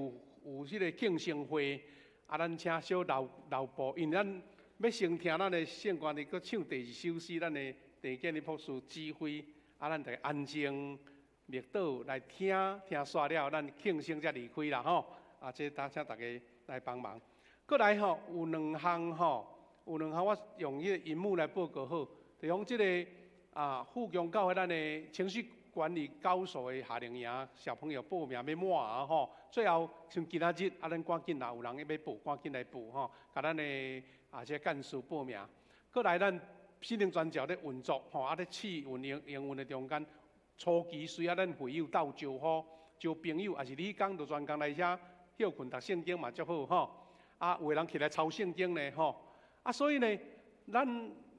有彼个慶生會，啊，咱請小留留步，因為咱欲先聽咱的聖歌，閣唱第二首詩，咱的鄭建立博士指揮，啊，咱逐家安靜默禱來聽，聽煞了，咱慶生才離開啦吼。啊，這當請大家來幫忙。閣來吼，有兩項吼，有兩項我用彼個螢幕來報告好，就講這个富強教會咱的情緒管理高手的夏令營，小朋友報名欲滿啊吼。最後像今仔日啊，咱趕緊若有人欲報，趕緊來報吼，共咱的這個幹事報名。閣來咱心靈傳教咧運作吼，啊咧試運營營運的中間，初期需要咱會友鬥招呼、招朋友，抑是你彼工就專工來遮歇睏讀聖經嘛足好吼。啊，有的人起來抄聖經呢吼。啊，所以呢，咱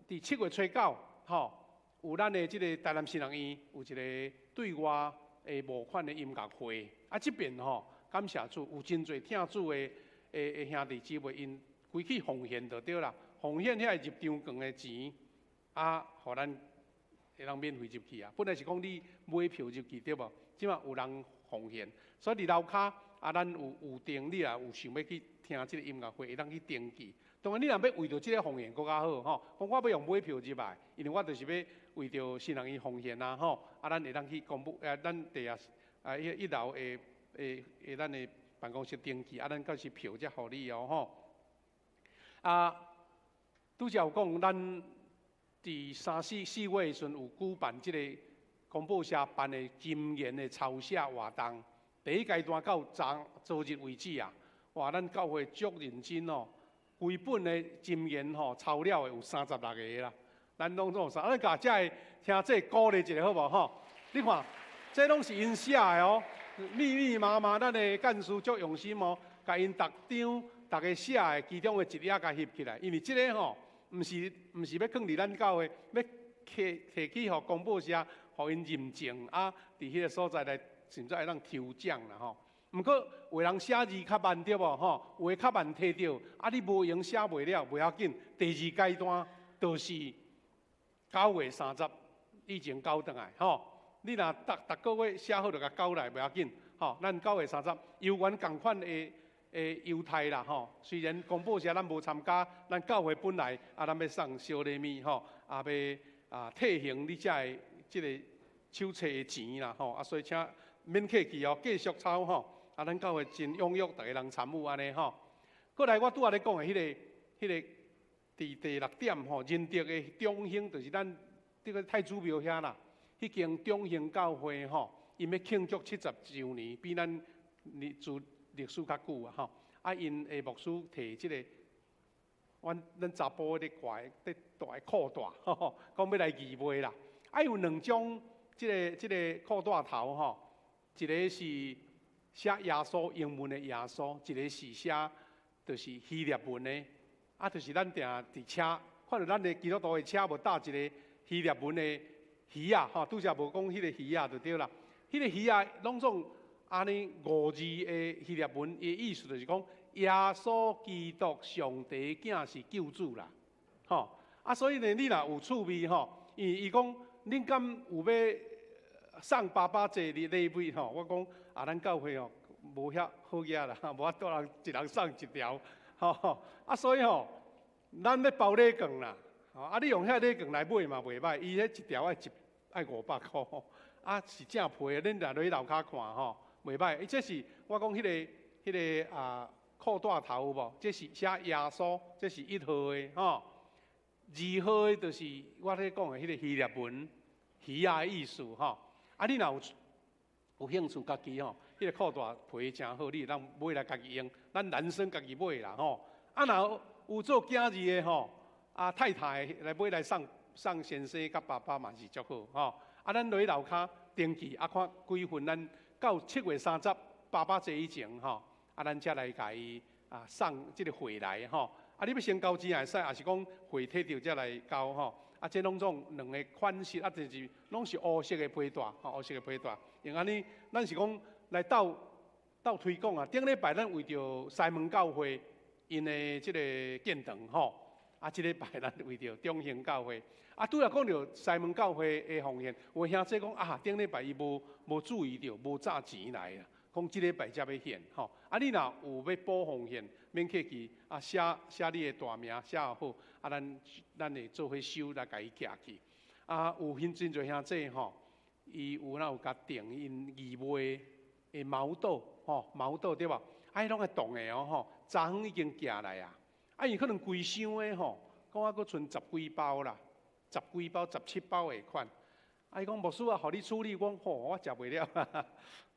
佇7月初9吼，有咱的這个台南新人院有一个對外的募款的音樂會。啊，這邊吼，感謝主，有真濟疼主的的的兄弟姊妹，𪜶規氣奉獻就對啦，奉獻遐入場券的錢，啊，予咱會當免費入去啊。本來是講你買票入去對無？這馬有人奉獻，所以佇樓跤啊，咱有有訂，你若有想欲去聽這个音樂會，會當去登記。當然，你若欲為著這个奉獻，閣較好吼。講我欲用買票入來，因為我就是欲為著新人院奉獻啊吼。啊，咱會當去公布，咱地下啊，彼一樓的的的咱的辦公室登記，啊，咱到時票才予你哦吼。啊，拄才有講，咱佇三四四月的時陣有舉辦這个公報社辦的箴言的抄寫活動。第一階段到昨昨日為止啊，哇，咱教會足認真哦，規本的箴言吼抄了的有36個啦。咱攏總有三，咱共遮个聽這鼓勵一下好無吼？你看，這攏是𪜶寫的哦，密密麻麻，咱的幹事足用心哦，共𪜶逐張逐家寫的其中的一頁共翕起來，因為這个吼，毋是毋是欲囥佇咱教會，欲提提去予公報社予𪜶認證啊，佇彼个所在來，甚至會當抽獎啦吼。毋過有的人寫字較慢對無吼？有的較慢提著，啊你無閒寫袂了，袂要緊。第二階段就是9月30以前交轉來吼。你若逐逐個月寫好就共交來，袂要緊吼。咱九月三十猶原仝款的優待啦吼。雖然公布時咱無參加，咱教會本來啊，咱欲送小禮物吼，啊欲啊退還你遮的這个手冊的錢啦吼。啊，所以請免客氣哦，繼續抄吼。啊，咱教會真踴躍，逐个人參與按呢吼。過來，我拄仔咧講的彼个佇第六點吼，仁德的中興就是咱這个太子廟遐啦，彼間中興教會吼，𪜶欲慶祝70週年，比咱歷史歷史較久啊吼。啊，𪜶的牧師提這个，阮咱查埔咧掛咧大褲帶，講欲來義賣啦。啊，有兩種這个褲帶頭吼，一个是寫耶穌英文的耶穌，一个是寫就是希臘文的，啊，就是咱定佇車看著咱的基督徒的車無搭一个希臘文的魚仔吼，拄才無講彼个魚仔就對啦。彼个魚仔攏總按呢五字的希臘文，伊的意思就是講耶穌基督上帝囝是救主啦，吼啊，所以呢，你若有趣味吼，伊伊講恁敢有欲送爸爸這禮物吼？我講啊，咱教會哦無遐好額啦，無法度人一人送一條，吼啊，所以吼，咱欲包禮券啦，吼啊，你用遐禮券來買嘛袂䆀，伊彼一條愛一愛500箍，啊是正皮的，恁若落去樓跤看吼，袂䆀。伊這是我講彼个啊褲帶頭有無？這是寫耶穌，這是一號的吼。二號的就是我咧講的彼个希臘文魚仔的意思吼。啊，你若有興趣家己吼，彼个褲帶皮誠好，你會當買來家己用。咱男生家己買啦吼。啊，若有做囝兒的吼，啊太太來買來送送先生佮爸爸嘛是足好吼。啊，咱落去樓跤登記，啊看幾份，咱到7月30爸爸節以前吼，啊咱才來共伊啊送這个貨來吼。啊，你欲先交錢也會使，抑是講貨提著才來交吼。啊，這攏總兩个款式，啊，就是攏是烏色的皮帶，吼，烏色的皮帶。用按呢，咱是講來鬥鬥推廣啊。頂禮拜咱為著西門教會𪜶的這个建堂吼，啊，這禮拜咱為著中興教會。啊，拄仔講著西門教會的奉獻，有的兄弟講啊，頂禮拜伊無無注意著，無紮錢來啦，講這禮拜才欲獻吼。啊，你若有欲補奉獻，免客氣，啊，寫寫你的大名，寫好，啊，咱咱會做伙收來共伊寄去。啊，有真真濟兄弟吼，伊有哪有共訂𪜶義賣的毛豆吼，毛豆對無？啊，彼攏會凍的哦吼，昨昏已經寄來啊。啊，伊可能規箱的吼，講啊，閣賰十幾包啦，十幾包、17包的款。啊，伊講牧師啊，予你處理，我講吼，我食袂了。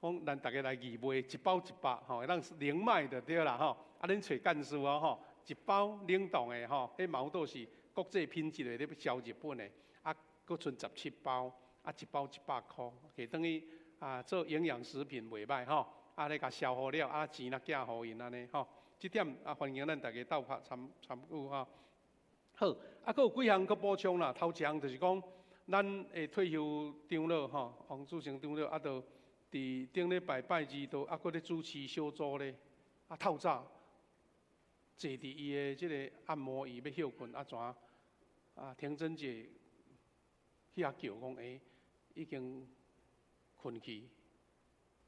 講咱逐家來義賣，一包100吼，會當零賣就對啦吼。啊，恁揣幹事哦吼，一包冷凍的吼，彼毛豆是國際品質的，咧欲銷日本的，啊，閣賰17包，啊，一包100箍，寄轉去啊做營養食品袂䆀吼。啊，咧共消化了，啊，錢若寄予𪜶按呢吼。這點啊，歡迎咱逐家鬥拍參參與吼。好，啊，閣有幾項閣補充啦。頭一項就是講，咱的退休長老吼，王主成長老啊，就佇頂禮拜拜二都啊，閣咧主持小組咧，啊透早坐佇伊的這个按摩椅欲歇睏，啊怎啊婷珍姐去遐叫講，欸，已經睏去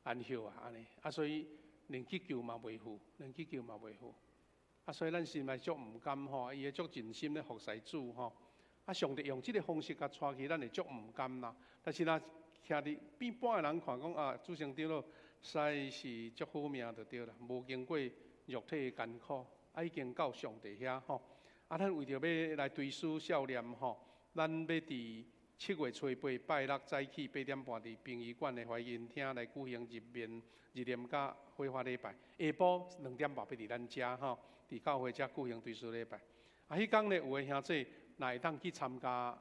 安歇啊，按呢，啊所以連去救嘛袂赴，連去救嘛袂赴。啊，所以咱心內足毋甘吼，伊會足盡心咧服侍主吼。啊，上帝用這个方式共帶去，咱會足毋甘啦。但是若徛佇一般的人看講啊，主成長老實在是足好命就對啦，無經過肉體的艱苦，啊已經到上帝遐吼。啊，咱為著欲來追思少年吼，咱欲佇7月初8拜六早起8點半佇殯儀館的懷仁廳來舉行入殯入殮佮火化禮拜。下晡2點半欲佇咱遮吼，佇教會遮舉行追思禮拜。啊，彼工咧有的兄弟若會當去參加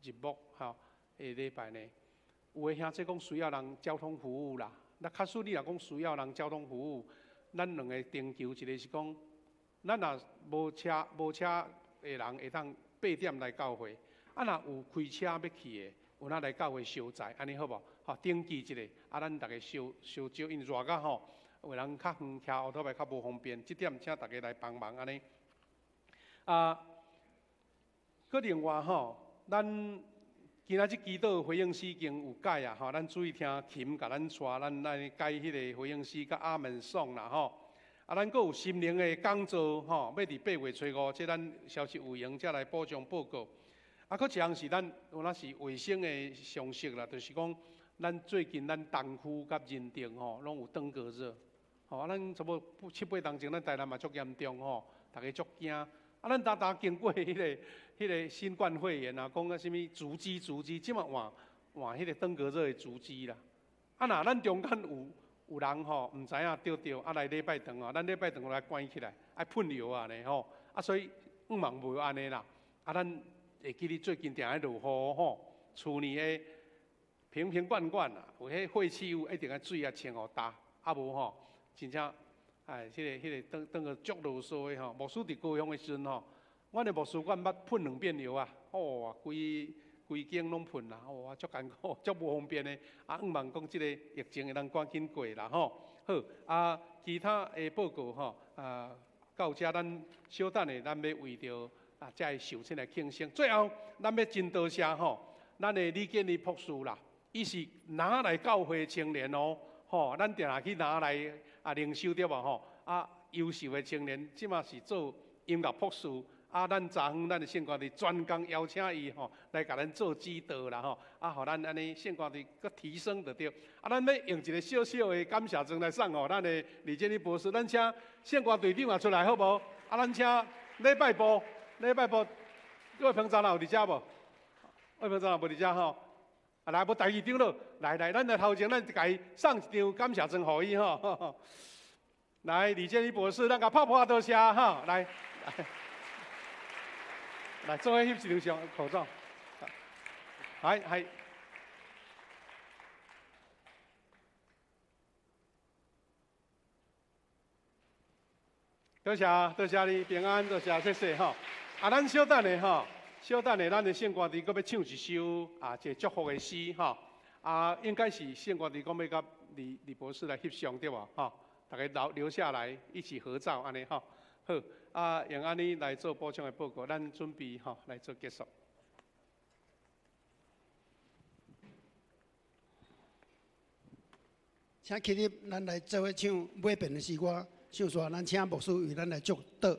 入墓吼的禮拜呢，有的兄弟講需要人交通服務啦。那假使你若講需要人交通服務，咱兩个徵求，一个是講，咱若無車無車的人會當八點來教會，啊若有開車欲去的，有哪來教會相載，按呢好無？吼，登記一下，啊，咱逐家相相招，因為熱甲吼，有人較遠騎烏托邦較無方便，這點請逐家來幫忙按呢。啊，閣另外吼，咱今仔日祈禱回應詩已經有改啊，吼，咱注意聽琴共咱帶，咱來改彼个回應詩佮阿門頌啦，吼。啊，咱閣有心靈的講座，吼，欲佇8月初5，這咱消息有閒才來補充報告。啊，閣一項是咱有哪是衛生的常識啦，就是講咱最近咱東區佮仁定吼，攏有登革熱，吼，啊，咱差不多七八冬前，咱台南嘛足嚴重吼，逐家足驚。啊，咱焦焦經過彼个新冠肺炎啊，講啊啥物足跡足跡，這馬換換彼个登革熱的足跡啦。啊，若咱中間有人吼，毋知影著著，啊來禮拜堂吼，咱禮拜堂來關起來，愛噴藥啊呢吼。啊，所以向望袂按呢啦。啊，咱會記得最近定咧落雨吼，厝裡的瓶瓶罐罐啊，有彼廢棄物一定愛水啊清予焦，啊無吼，真正哎，彼个當當個足囉嗦的吼。牧師佇高雄的時陣吼，阮的牧師館捌噴兩遍藥啊，哦，規規間攏噴啦，哇，足艱苦，足無方便的。啊，向望講這个疫情會當趕緊過啦吼。好，啊，其他的報告吼，啊，到遮咱小等下，咱欲為著啊，遮个壽星來慶生。最後，咱欲真多謝吼，咱的李建立博士啦，伊是拿來教會青年哦，吼，咱定定去拿來啊靈修對無吼？啊，優秀的青年，這馬是做音樂博士。啊，咱昨昏咱的聖歌隊專工邀請伊吼，來共咱做指導啦吼，啊，予咱按呢聖歌隊閣提升就對。啊，咱欲用一个小小的感謝狀來送予咱的李建立博士，咱請聖歌隊長也出來好無？啊，咱請禮拜部，禮拜部，魏鵬長老有佇遮無？魏鵬長老無佇遮吼？啊，來，無代誌長老，來來，咱來頭前，咱共伊送一張感謝狀予伊吼。來，李建立博士，咱共拍破多謝哈，來。來，做伙翕一張相，合照。來，來。多謝，多謝你平安，多謝，謝謝吼。啊，咱小等下吼，小等下，咱的聖歌隊閣欲唱一首啊，一个祝福的詩吼。啊，應該是聖歌隊講欲佮李李博士來翕相對無？吼，逐家留留下來一起合照按呢吼。好。啊，用按呢來做補充的報告，咱準備吼來做結束。請起立，咱來做伙唱尾遍的詩歌，唱煞咱請牧師為咱來祝禱。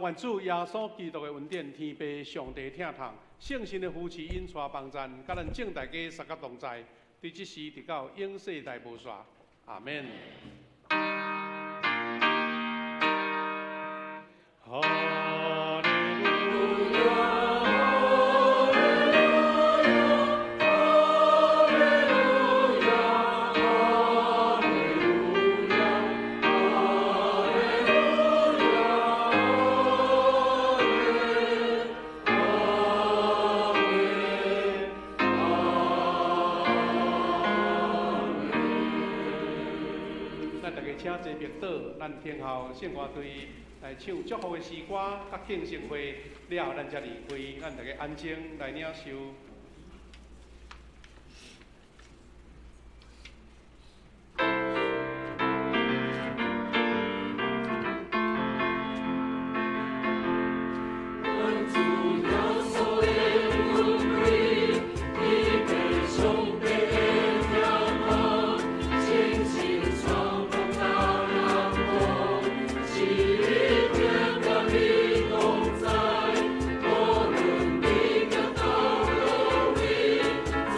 願主耶穌基督的恩典、天父上帝疼痛、聖神的扶持、引帶幫贊，佮咱眾大家三甲同在，對這時直到永世代無煞。阿門。哈利路亞。請坐默禱，咱聽候聖歌隊來唱祝福的詩歌，佮慶生會了後，咱才離開。咱大家安靜來領受。主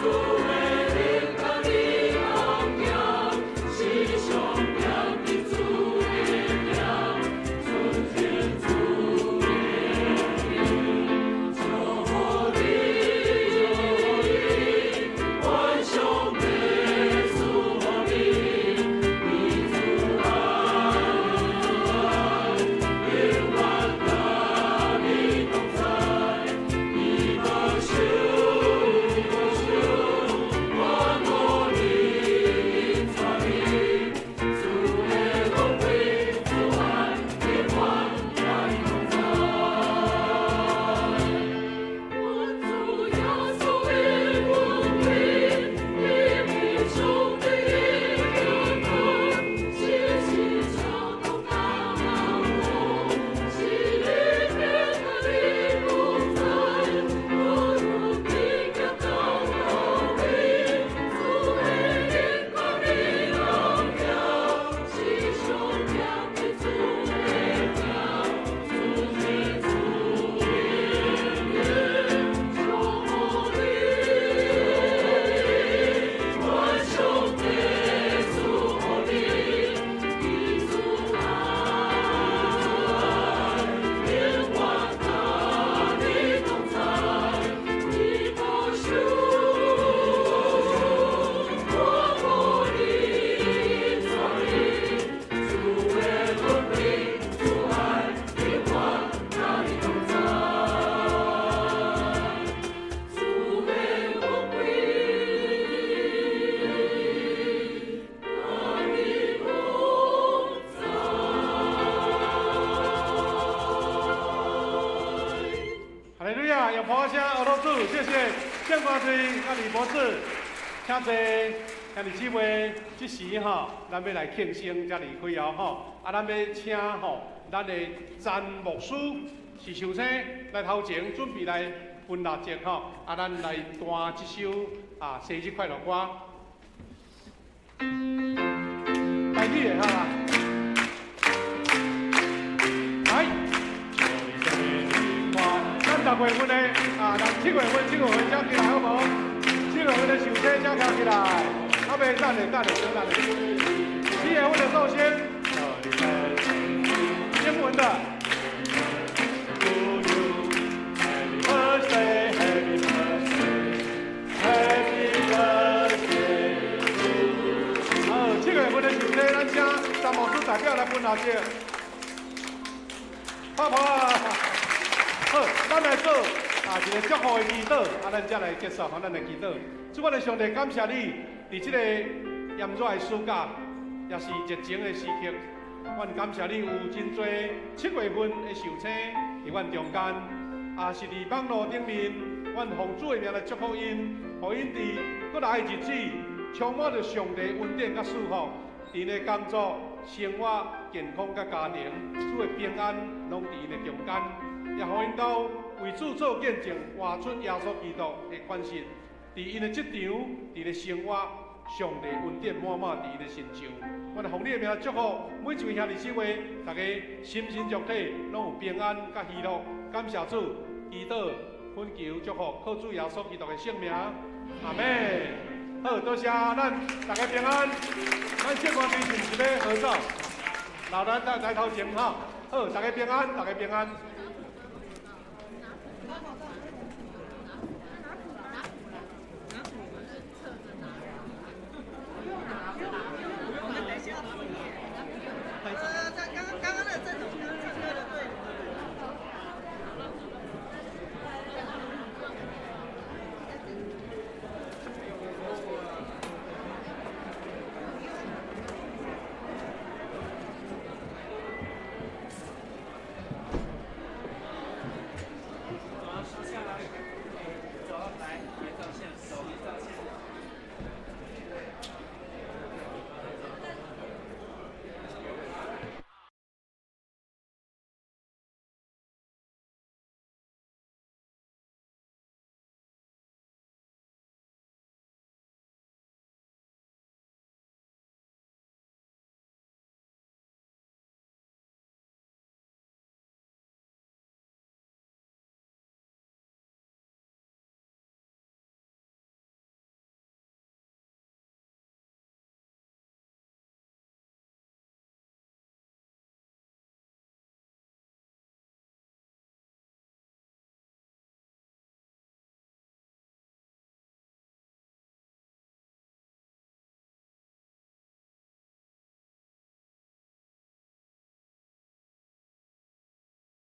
的拍聲，阿羅主，謝謝鄭官隊佮李博士，請坐。兄弟姊妹，這時吼，咱欲來慶生才離開哦吼。啊，咱欲請吼，咱的詹牧師是壽星來頭前準備來分蠟燭吼。啊，咱來彈這首啊生日快樂歌。台語的哈。來，咱十月份的啊，咱七月份、七月份才起來好無？七月份的壽星才徛起來。啊，袂等下，等下，等下。七月份的壽星，英文的。Birthday, happy birthday, happy birthday。好，七月份的壽星，咱請詹牧師代表來分蠟燭。拍拍。好，咱來做啊一個祝福的祈禱，啊，咱才來結束，咱來祈禱。主，我的上帝，感謝你，佇這個炎熱的暑假，也是熱情的時刻，阮感謝你有真濟七月份的壽星佇阮中間，也是佇網路頂面，阮奉主的名來祝福𪜶，予𪜶佇閣來的日子充滿著上帝恩典佮祝福，佇𪜶的工作、生活、健康佮家庭，主的平安攏佇𪜶的中間，也予𪜶鬥為主做見證，活出耶穌基督的款式。佇𪜶的職場，佇咧生活，上帝恩典滿滿佇𪜶的身上。阮來奉你的名祝福每一位兄弟姊妹，大家心身肉體攏有平安佮喜樂。感謝主，祈禱、懇求、祝福，靠主耶穌基督的聖名，阿們。好，多謝咱大家平安。咱聖光隊是毋是欲合照？老咱來來頭前哈。好，大家平安，大家平安。